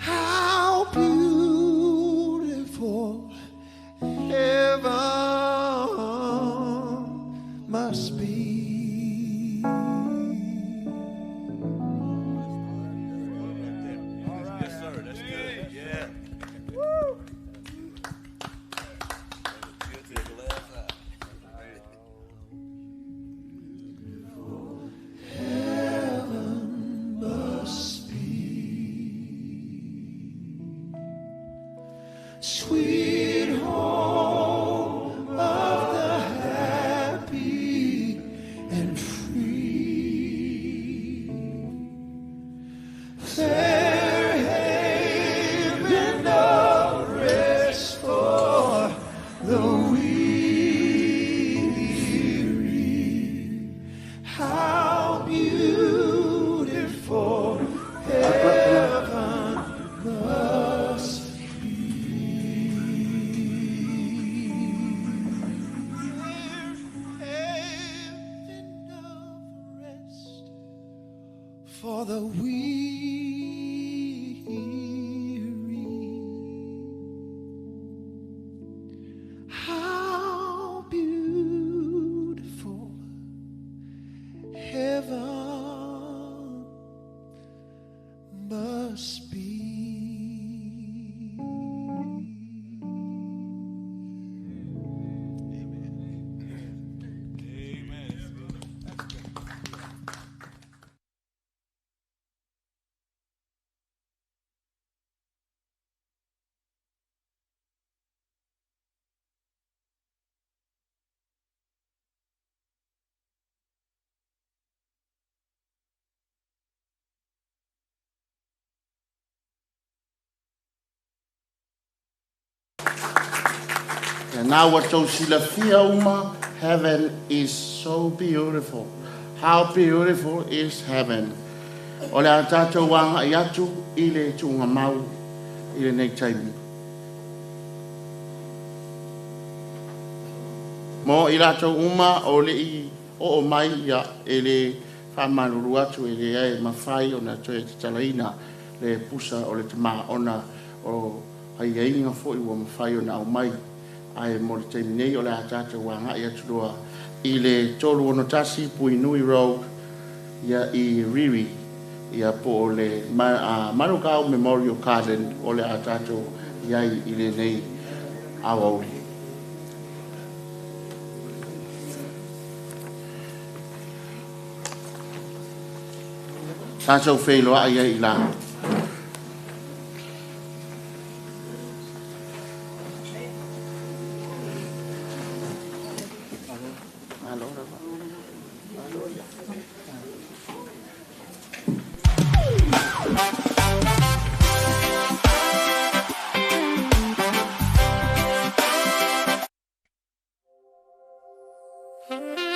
How beautiful heaven must be. Yes, sir. That's good. Yeah. Woo. Heaven must be sweet home of the happy and free, fair haven of rest for the weary. How beautiful heaven must be. Haven of rest for the weary. How beautiful heaven must be. And now what Silafia uma, heaven is so beautiful. How beautiful is heaven? O le a tātou wanga i atu i le tuunga mau i le nei taimi. Mo i lātou uma o le i o o mai ia e le whamanuru atu e le ai mawhai o na toe te talaina le pusa o le tama ona o hai ainga fo i ua mawhai o na au mai. Ai mo le taimi nei o le a tātou wanga i atu loa i le 361 Puinui Road ia i Riri ia po o le Manukau Memorial Garden o le a tātou iai i le nei awauri. Tātou wheiloa ia i la. Oh.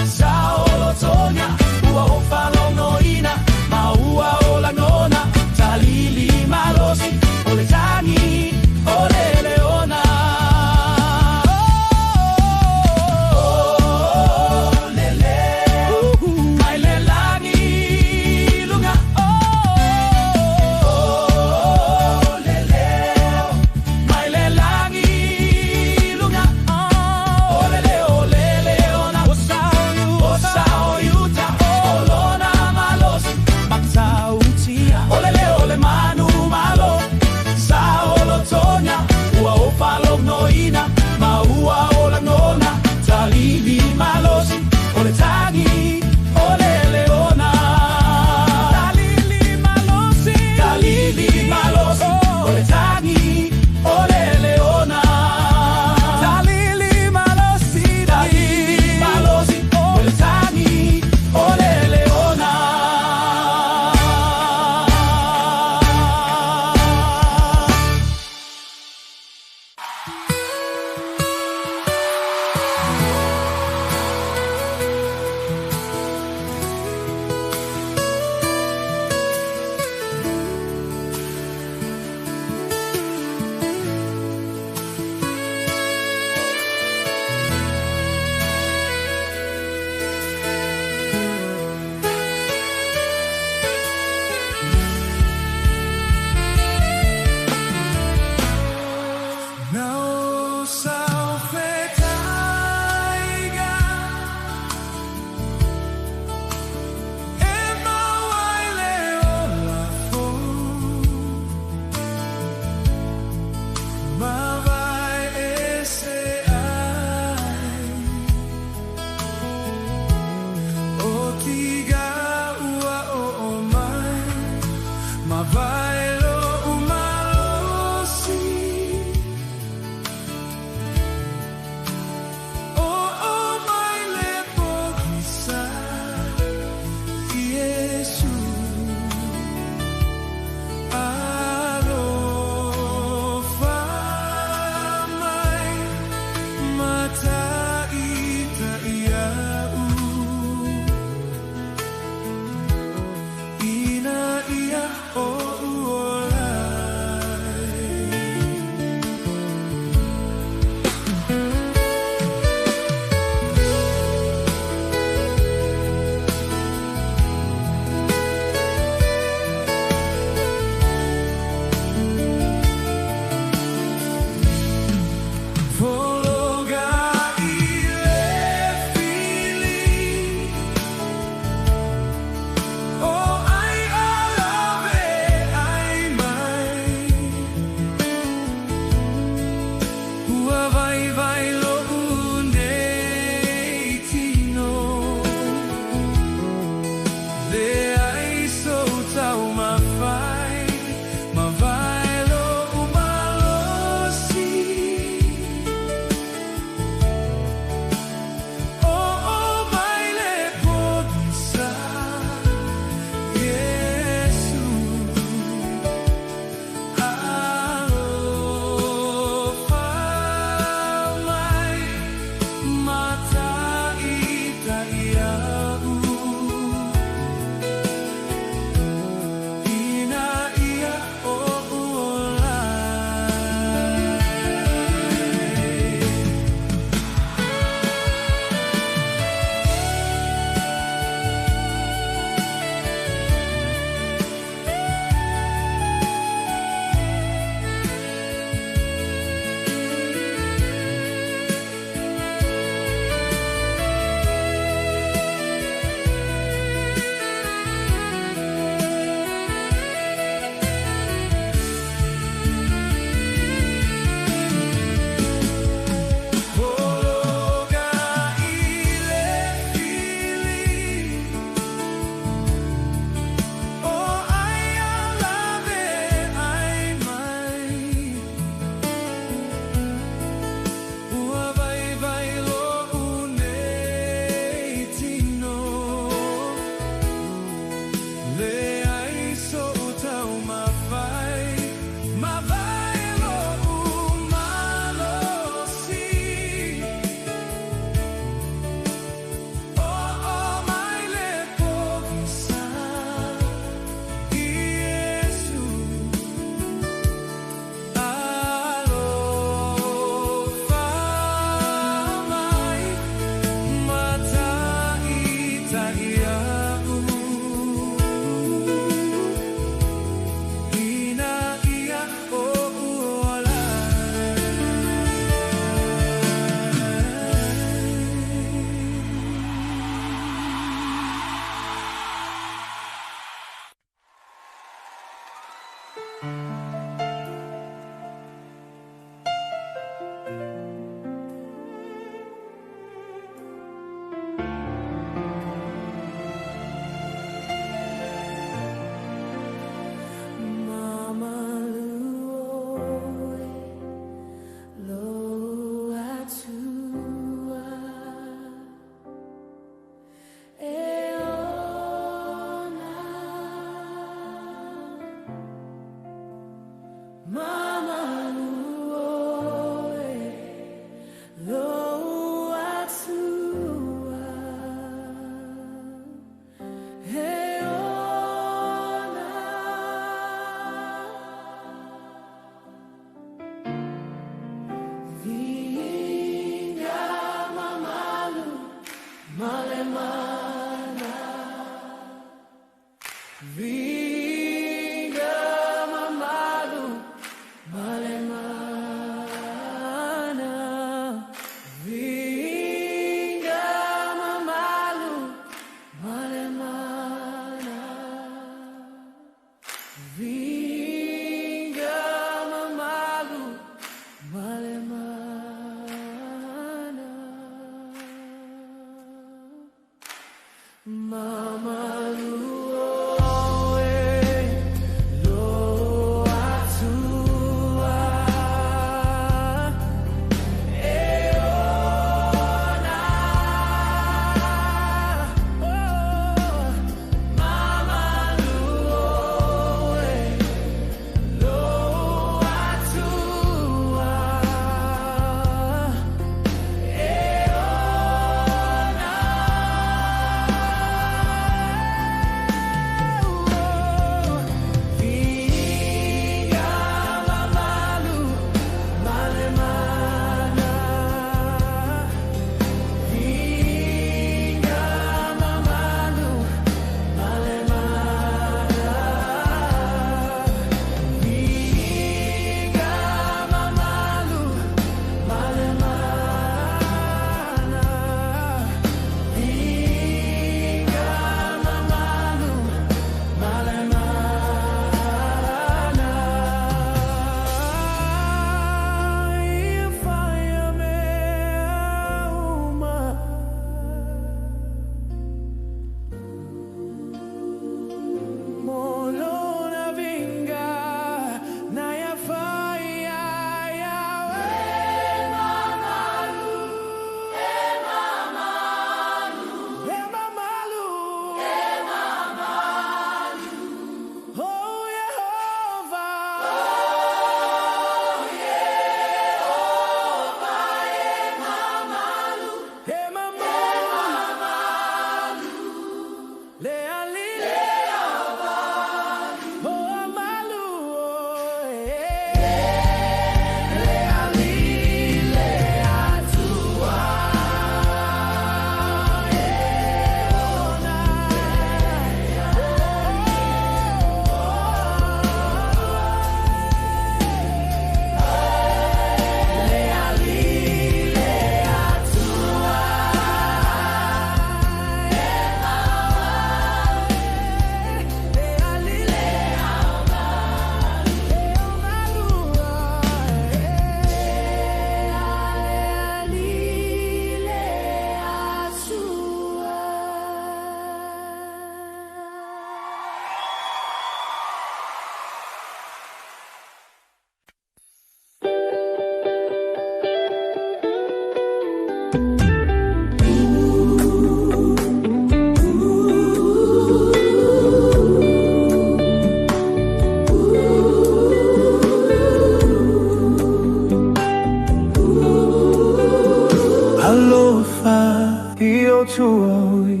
tua oi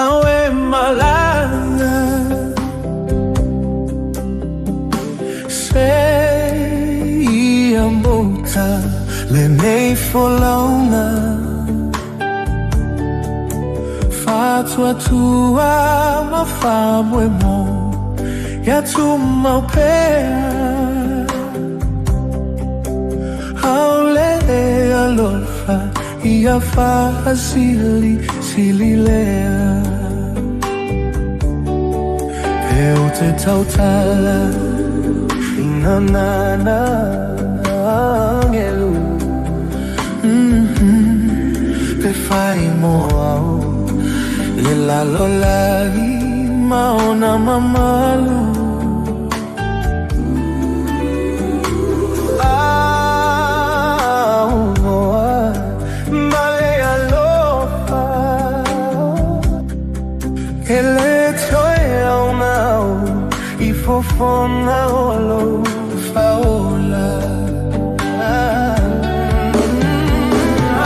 Awe malanga Se ia mota le nei folaunga Fatua tua ma whamwe mo Ia tu mau pea Haule alofa ia fahasili sililea Pe o te tautala ina nana angelu Pe whai mo au le lalo lagi maona mamalu Au male alofa Ele toe au ngau i fofona o lo faola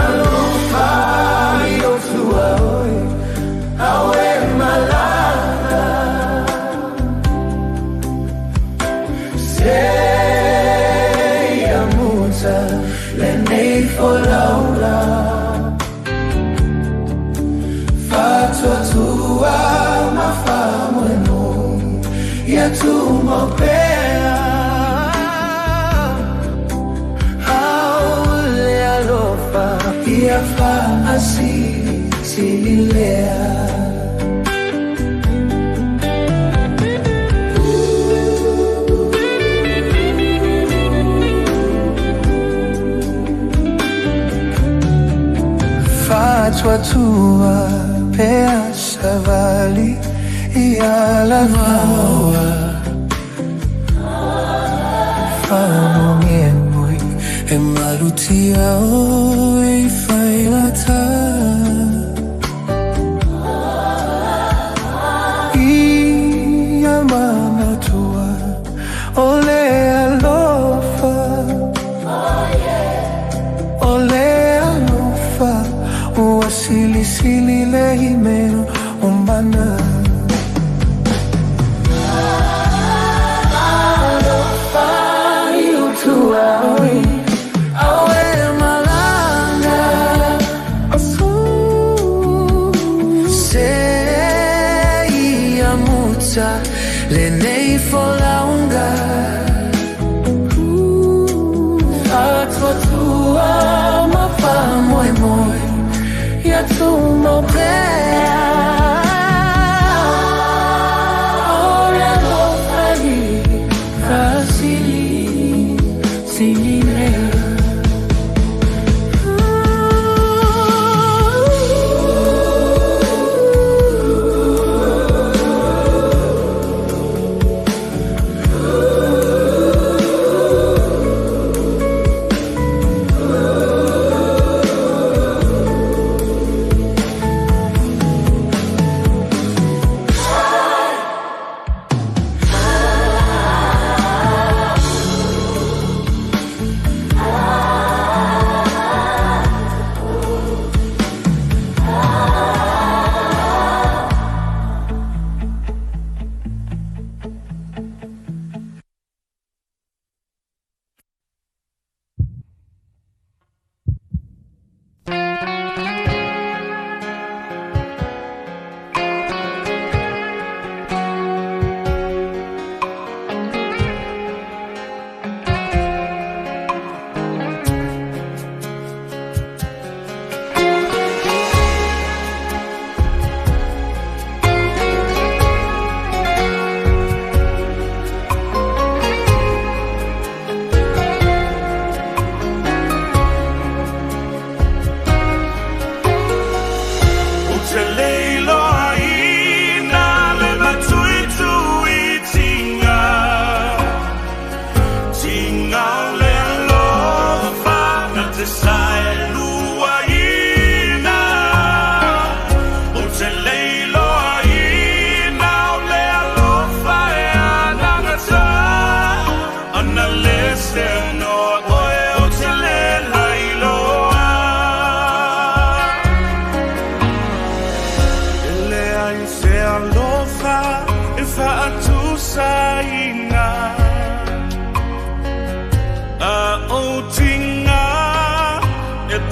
Alofa i o tua oi Awe malanga Se ia muta le nei folaula Fatua tua ma whamwe mo Ia tu mau pea Haule alofa ia whaasi sililea Fatua tua pea savali ia la vaoa Whanonge moi e malutia o e whailata Ia manatua o le alofa O le alofa ua silisili le imeo o mana Alofa i o tua oi Awe malanga Se ia muta le nei folaunga Fatua tua ma whamwe moi Ia tu mau pea O le alofa i whasili sililea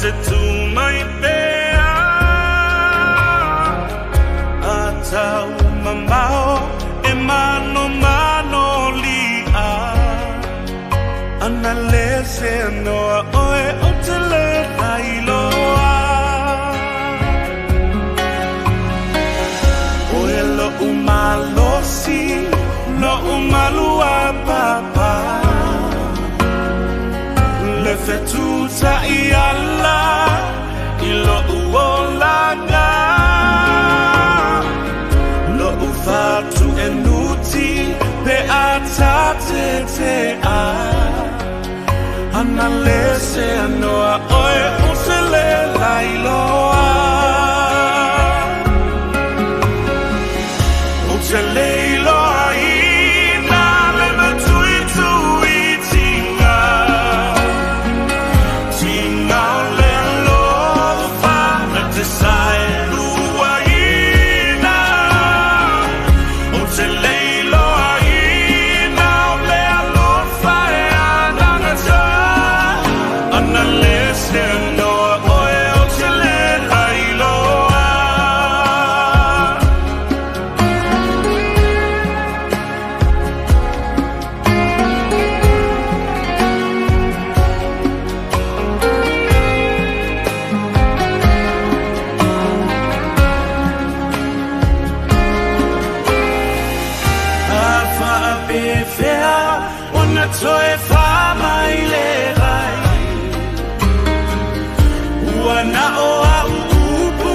te tu mai pea. A tau mamao e mano mano lia. Ana le se noa oe o te le lailoa. Oe lo umalosi, lo umalua papa. Le fetuta i ala, i lo uolanga. Lo ufatu e nuti, pe atate te a. Ana le se anoa oe o se le lailoa. O te leiloa ina le matui tui tinga. Tinga o le alofa na te sae lua ina. O te leiloa ina o le alofa e anagata. Ana le se anoa oe o te le lailoa. Toe wha mai le rai. Ua na o au upu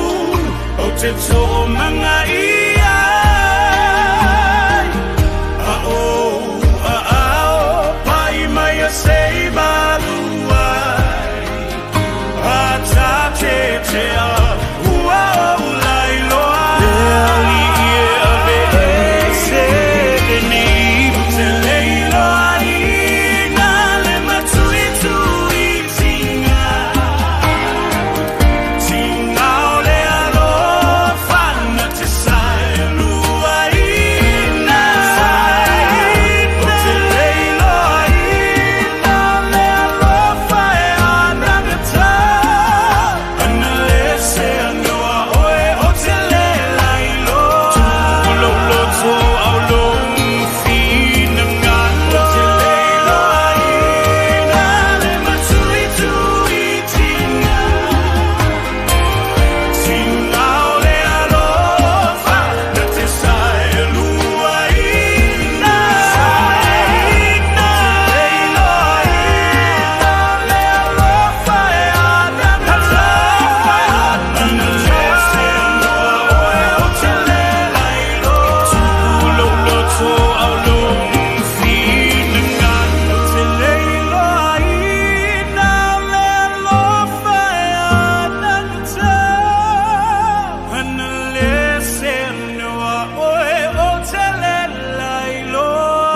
o te tō manga ia. A o a ao pai mai a sei maluai. A tā te te a ua o lai loa. Le ali ie a ve e se te ni. Te leiloa ina le matui tui tinga. Tinga o le alofa na te sae lua ina. O te leiloa ina le alofa e anagata. Ana le se anoa oe o te le lailoa. Tulo loto au lo fina ngalo. O te leiloa ina le matui tui tinga. Tinga o le alofa na te sae lua ina. O te leiloa ina le alofa e anagata. Ana le se anoa oe o te le lailoa. Tulo loto au lo fina ngalo. O te leiloa ina le alofa e anagata. Ana le se anoa oe o te le lailoa.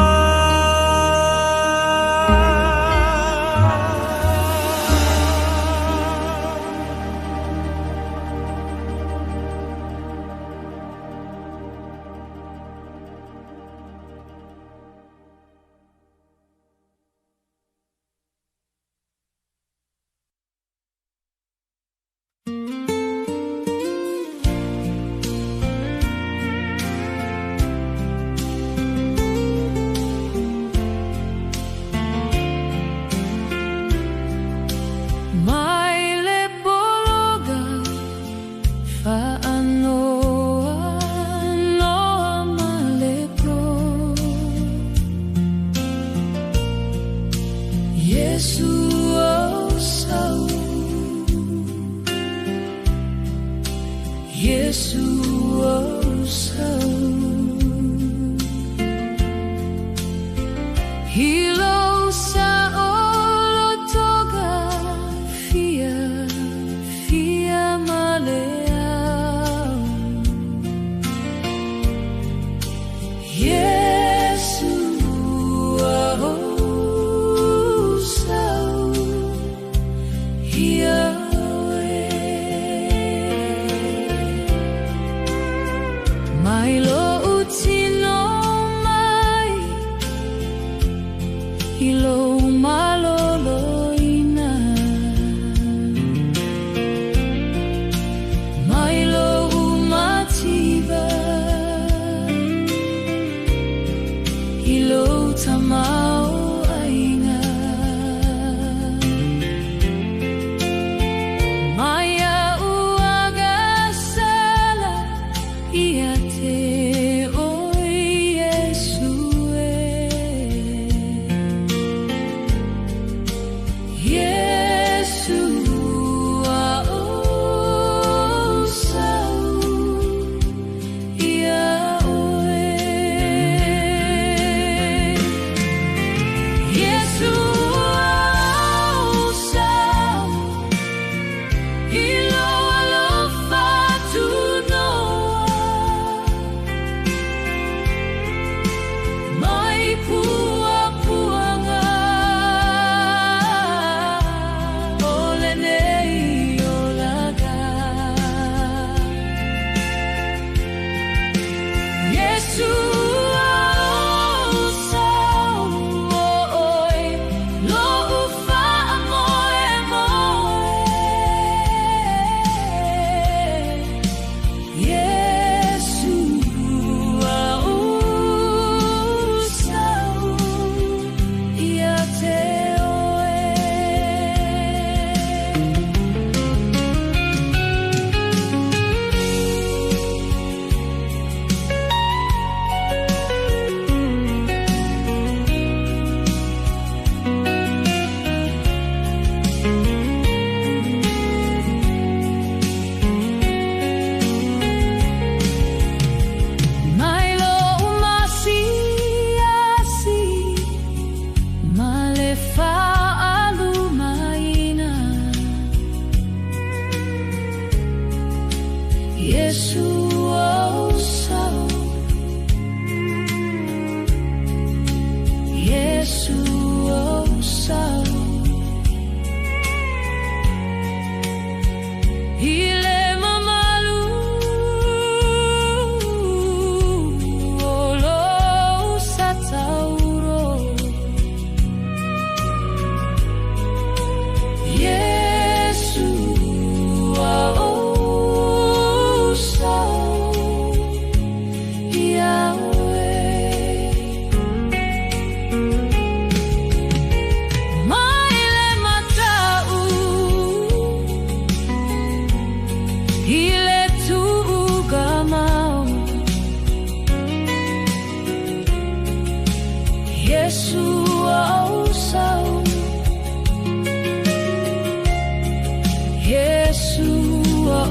Mai le bologa whaanoa noa ma le po. Yesu o sau, Yesu o sau. Hilo sa olo toga fia, fia maleau. Yesu o sau, Yahweh. Mai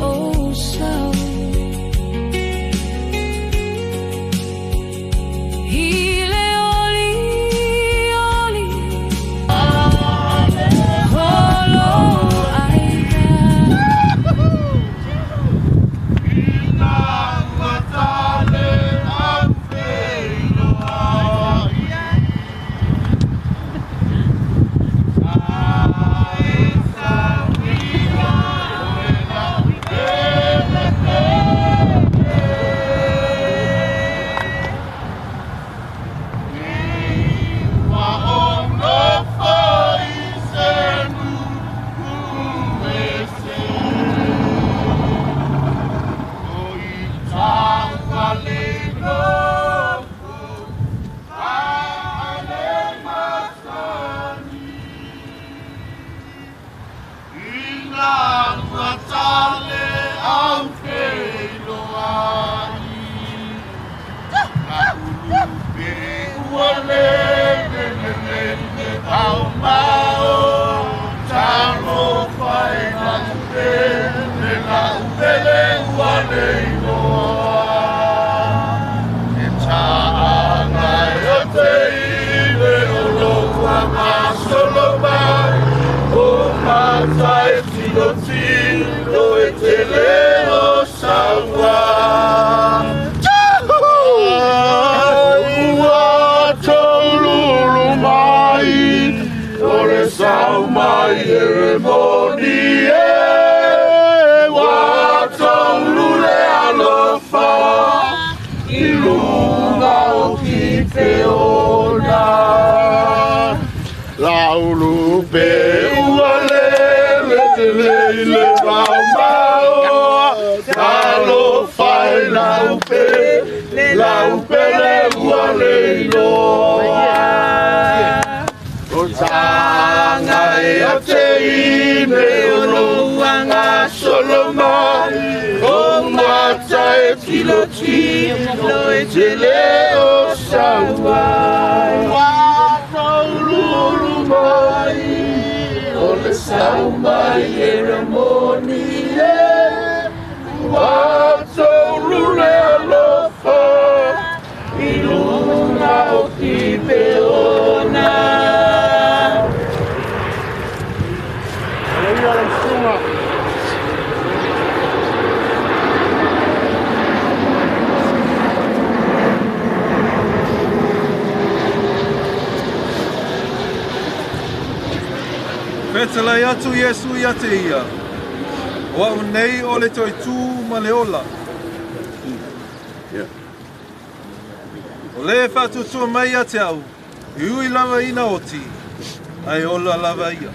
ou sau. I le oli oli o lou aiga. Fetalai atu Iesu ia te ia. O au nei o le toi tū ma le ola. O le whatutua mai a te au, i ui lava ina oti, ai ola lava ia.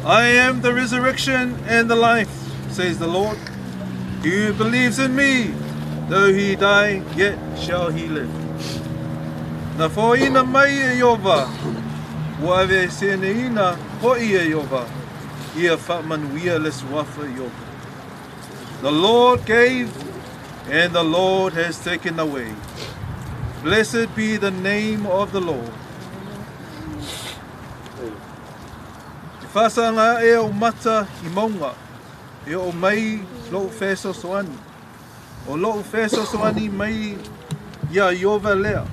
I am the resurrection and the life, says the Lord. He who believes in me, though he die, yet shall he live. Na whaoina mai e Iova, ua ave sene ina hoi e Iova, ia whaamanuia le suafa Iova. The Lord gave, and the Lord has taken away. Blessed be the name of the Lord. E whasanga e o mata i maunga, e o mai lou wheso soani. O lou wheso soani mai ia Iova lea.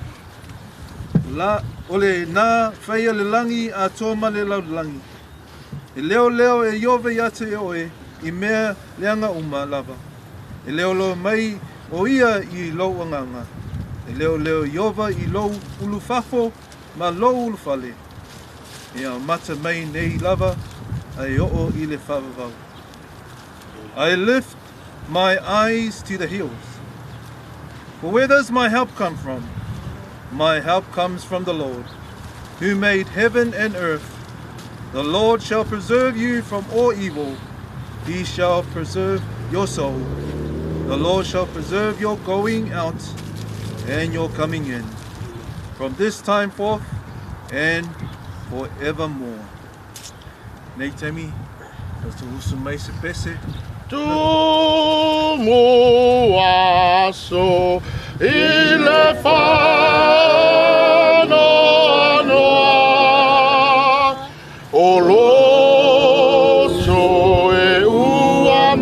La ole nā whaia le langi a tōma le lau langi. E leo leo e Iova ia te oe i mea leanga uma lava. E leo leo mai o ia i lou anganga. E leo leo Iova i lou ulufafo ma lou ulufale. E a mata mai nei lava ai o'o i le whavavau. I lift my eyes to the hills. For where does my help come from? My help comes from the Lord, who made heaven and earth. The Lord shall preserve you from all evil. He shall preserve your soul. The Lord shall preserve your going out and your coming in, from this time forth and forevermore. Nei temi, tato usu mai se pese. Tumu aso i le whanoanoa o loso e ua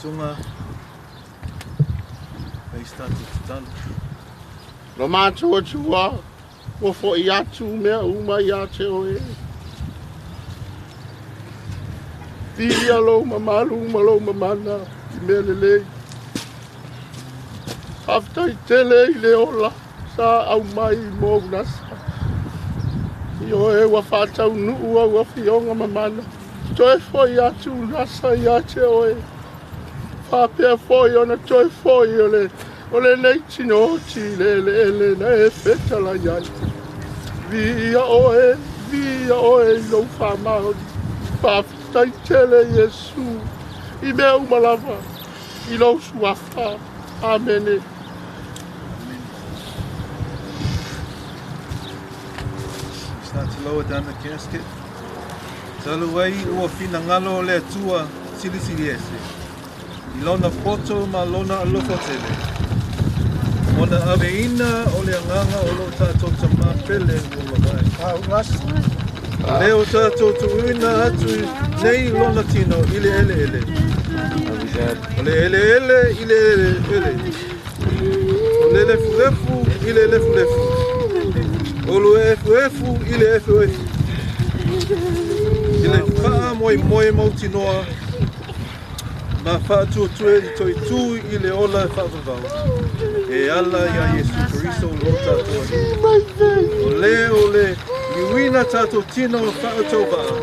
Susuga they started to tatalo. Lo matou Atua, ua fo'i atu mea uma iā te oe. Viia lou mamalu ma lou mamana i mea lelei. Faafetai tele i le ola sa aumai mo Unasa. Ioe ua faataunuu au afioga mamana. Toe fo'i atu Unasa iā te oe. Faapea foi ona toe fo'i o le o lenei tino oti i le eleele na e fetalai ai. Viia oe, viia oe i lou faamaoni. Faafetai tele Iesu i mea uma lava i lou suafa. Amene. Start to lower down the casket. Talu ai ua finagalo o le Atua silisili ese. I lona poto ma lona alofa tele. Ona aveina o le agaga o lo tātou tamā pele ua mavae. Lea ua tātou tuuina atu nei lona tino i le eleele. O le eleele i le eleele. O le lefulefu i le lefulefu. O le efuefu i le efuefu. I le faamoemoe mautinoa ma faatuatue i toitū i le ola e faavavau. E ala ia Iesu Keriso lo tātou Alii. O le o le liuina tātou tino faatauvaa.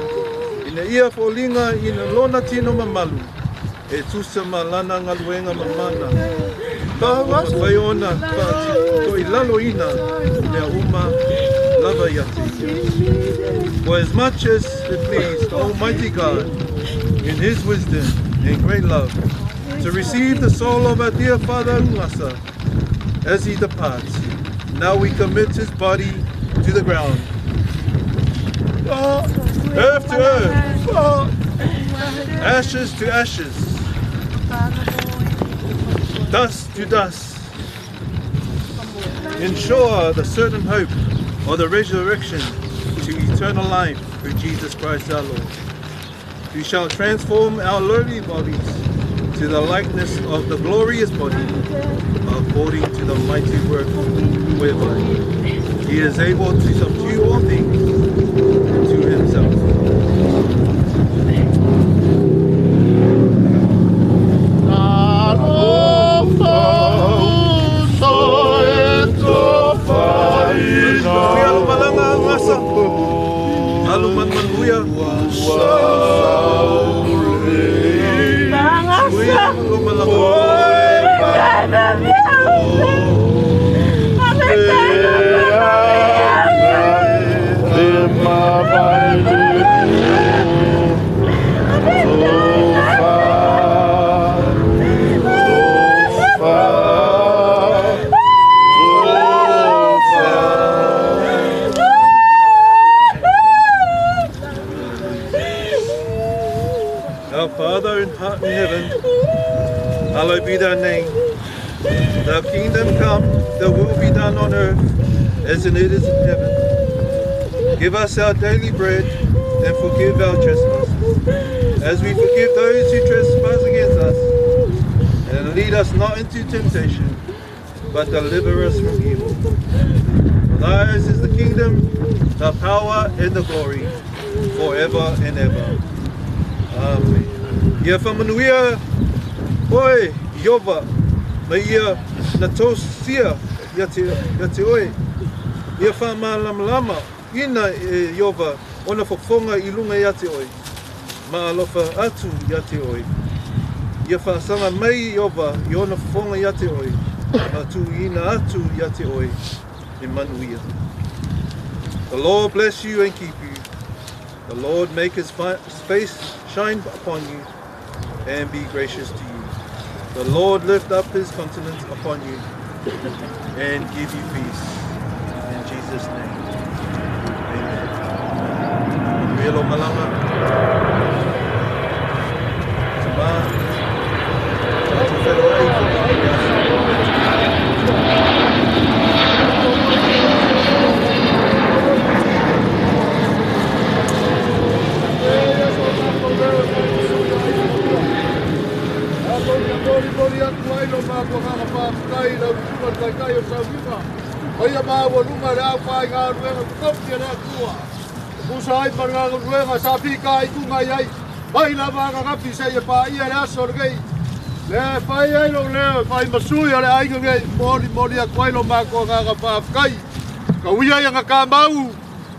Ina ia foliga ina lona tino mamalu. E tusa ma lana galuega mamana. Ua mafai ona faatoilaloina mea uma lava ia te ia. For as much as it pleased Almighty God, in His wisdom and great love, to receive the soul of our dear father Unasa as he departs, now we commit his body to the ground. Earth to earth, ashes to ashes, dust to dust. Ensure the certain hope of the resurrection to eternal life through Jesus Christ our Lord, who shall transform our lowly bodies to the likeness of the glorious body, according to the mighty work whereby he is able to subdue all things to himself. Our Father in heart in heaven, hallowed be thy name. Thy kingdom come, thy will be done on earth as it is in heaven. Give us our daily bread, and forgive our trespasses, as we forgive those who trespass against us. And lead us not into temptation, but deliver us from evil. For thine is the kingdom, the power, and the glory, forever and ever. Amen. Ia whamanuia, oe, Iova, mai ia na tausia ia te oe. Ia whamalamalama ina e Iova, ona fofonga i lunga ia te oe. Ma alofa atu ia te oe. Ia whaasanga mai Iova i ona fofonga ia te oe. Ma tuuina atu ia te oe e manuia. The Lord bless you and keep you. The Lord make his face shine upon you and be gracious to you. The Lord lift up his countenance upon you and give you peace. In Jesus' name. Amen. Manuia malanga. Tama. Tātou whenua i mai lau susuga le taitai o le sauniga. Paia maualuga le aufaigaluega totofi a le Atua. Tusa ai ma le galuega sa fitaituga i ai. Mai lava ananafi seia paia le aso lenei. Le fai ai lou leo e fai ma sui o le aiga nei, molimoli atu ai lo matou agaga faafetai. Tauia ia na tamau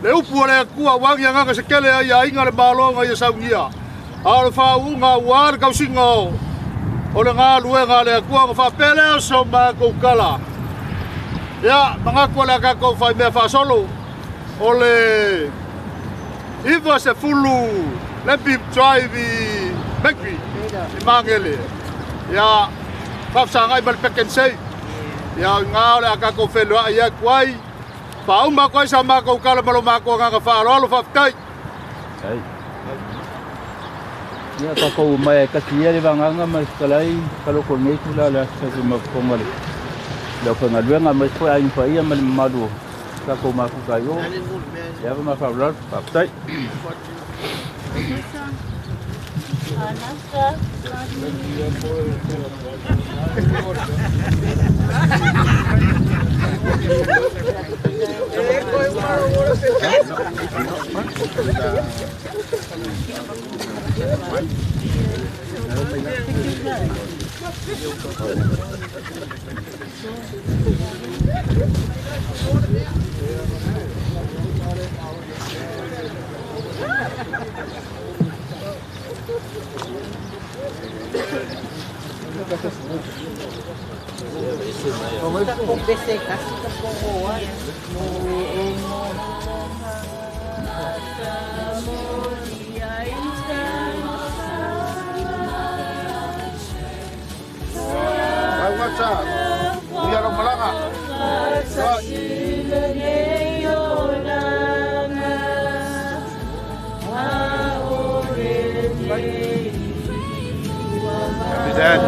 le upu o le Atua ua agi agaga se tele ai aiga le Malo na ia saunia. A o le faauuga aua le tausiga o le galuega a le Atua ona faapea lea o so matou tala. Ia, manatu o le a tatou faimea faasolo o le 90 Lempi Drive i Mekri i Magele. Ia, faafesagai ma le Pick and Save. Ia, o iga o le a tatou feiloai atu ai. Faauma atu ai sa matou tala ma lo matou agaga faaaloalo. Faafetai. Ia tatou mai e kasi ia le vaganga ma le fetalai kaloko lenei tula o le aso sa mafofoga le le aufaigaluega aemaise foi aiga paia ma le mamalu o tatou mafuta i o. Le ava ma le faaaloalo. Faafetai. Lauga ia lau malaga. Happy Dad.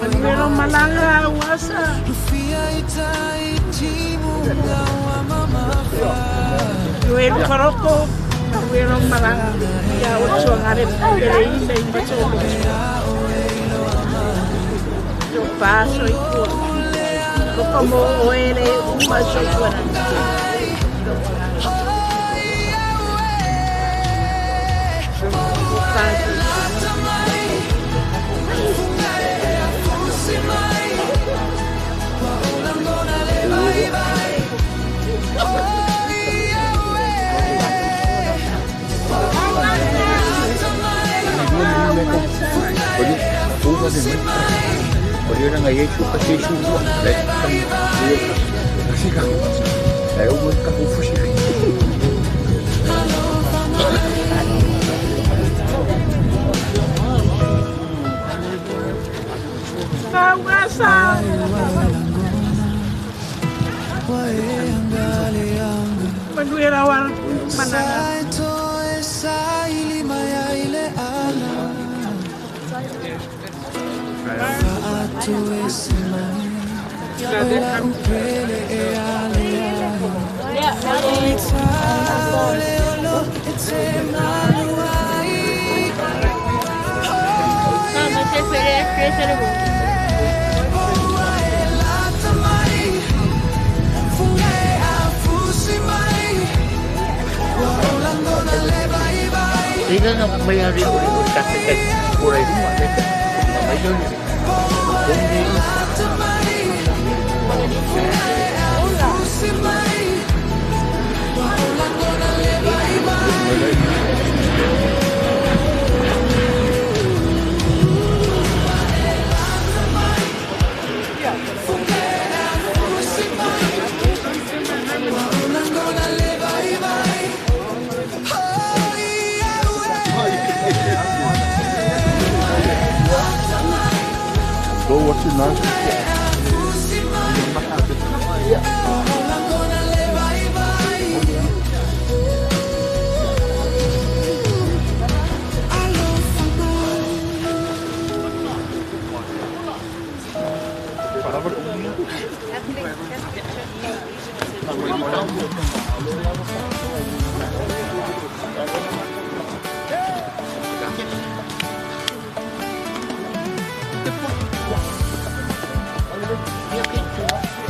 Manuelo malanga wasa. Manuelo faroko. Manuelo malanga. Ya ocho ngare pere ime macho. Yo paso y tua. Como oele macho tua.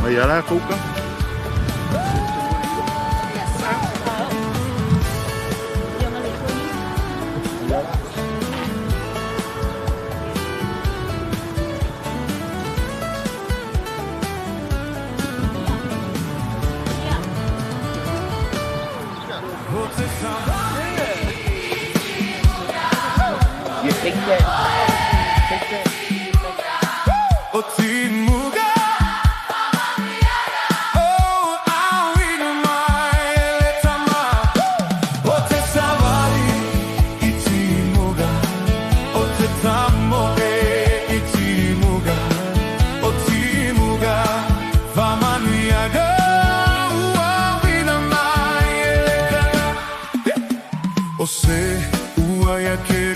Maiala kuka. You take that. Take that. Ose, ua ia ke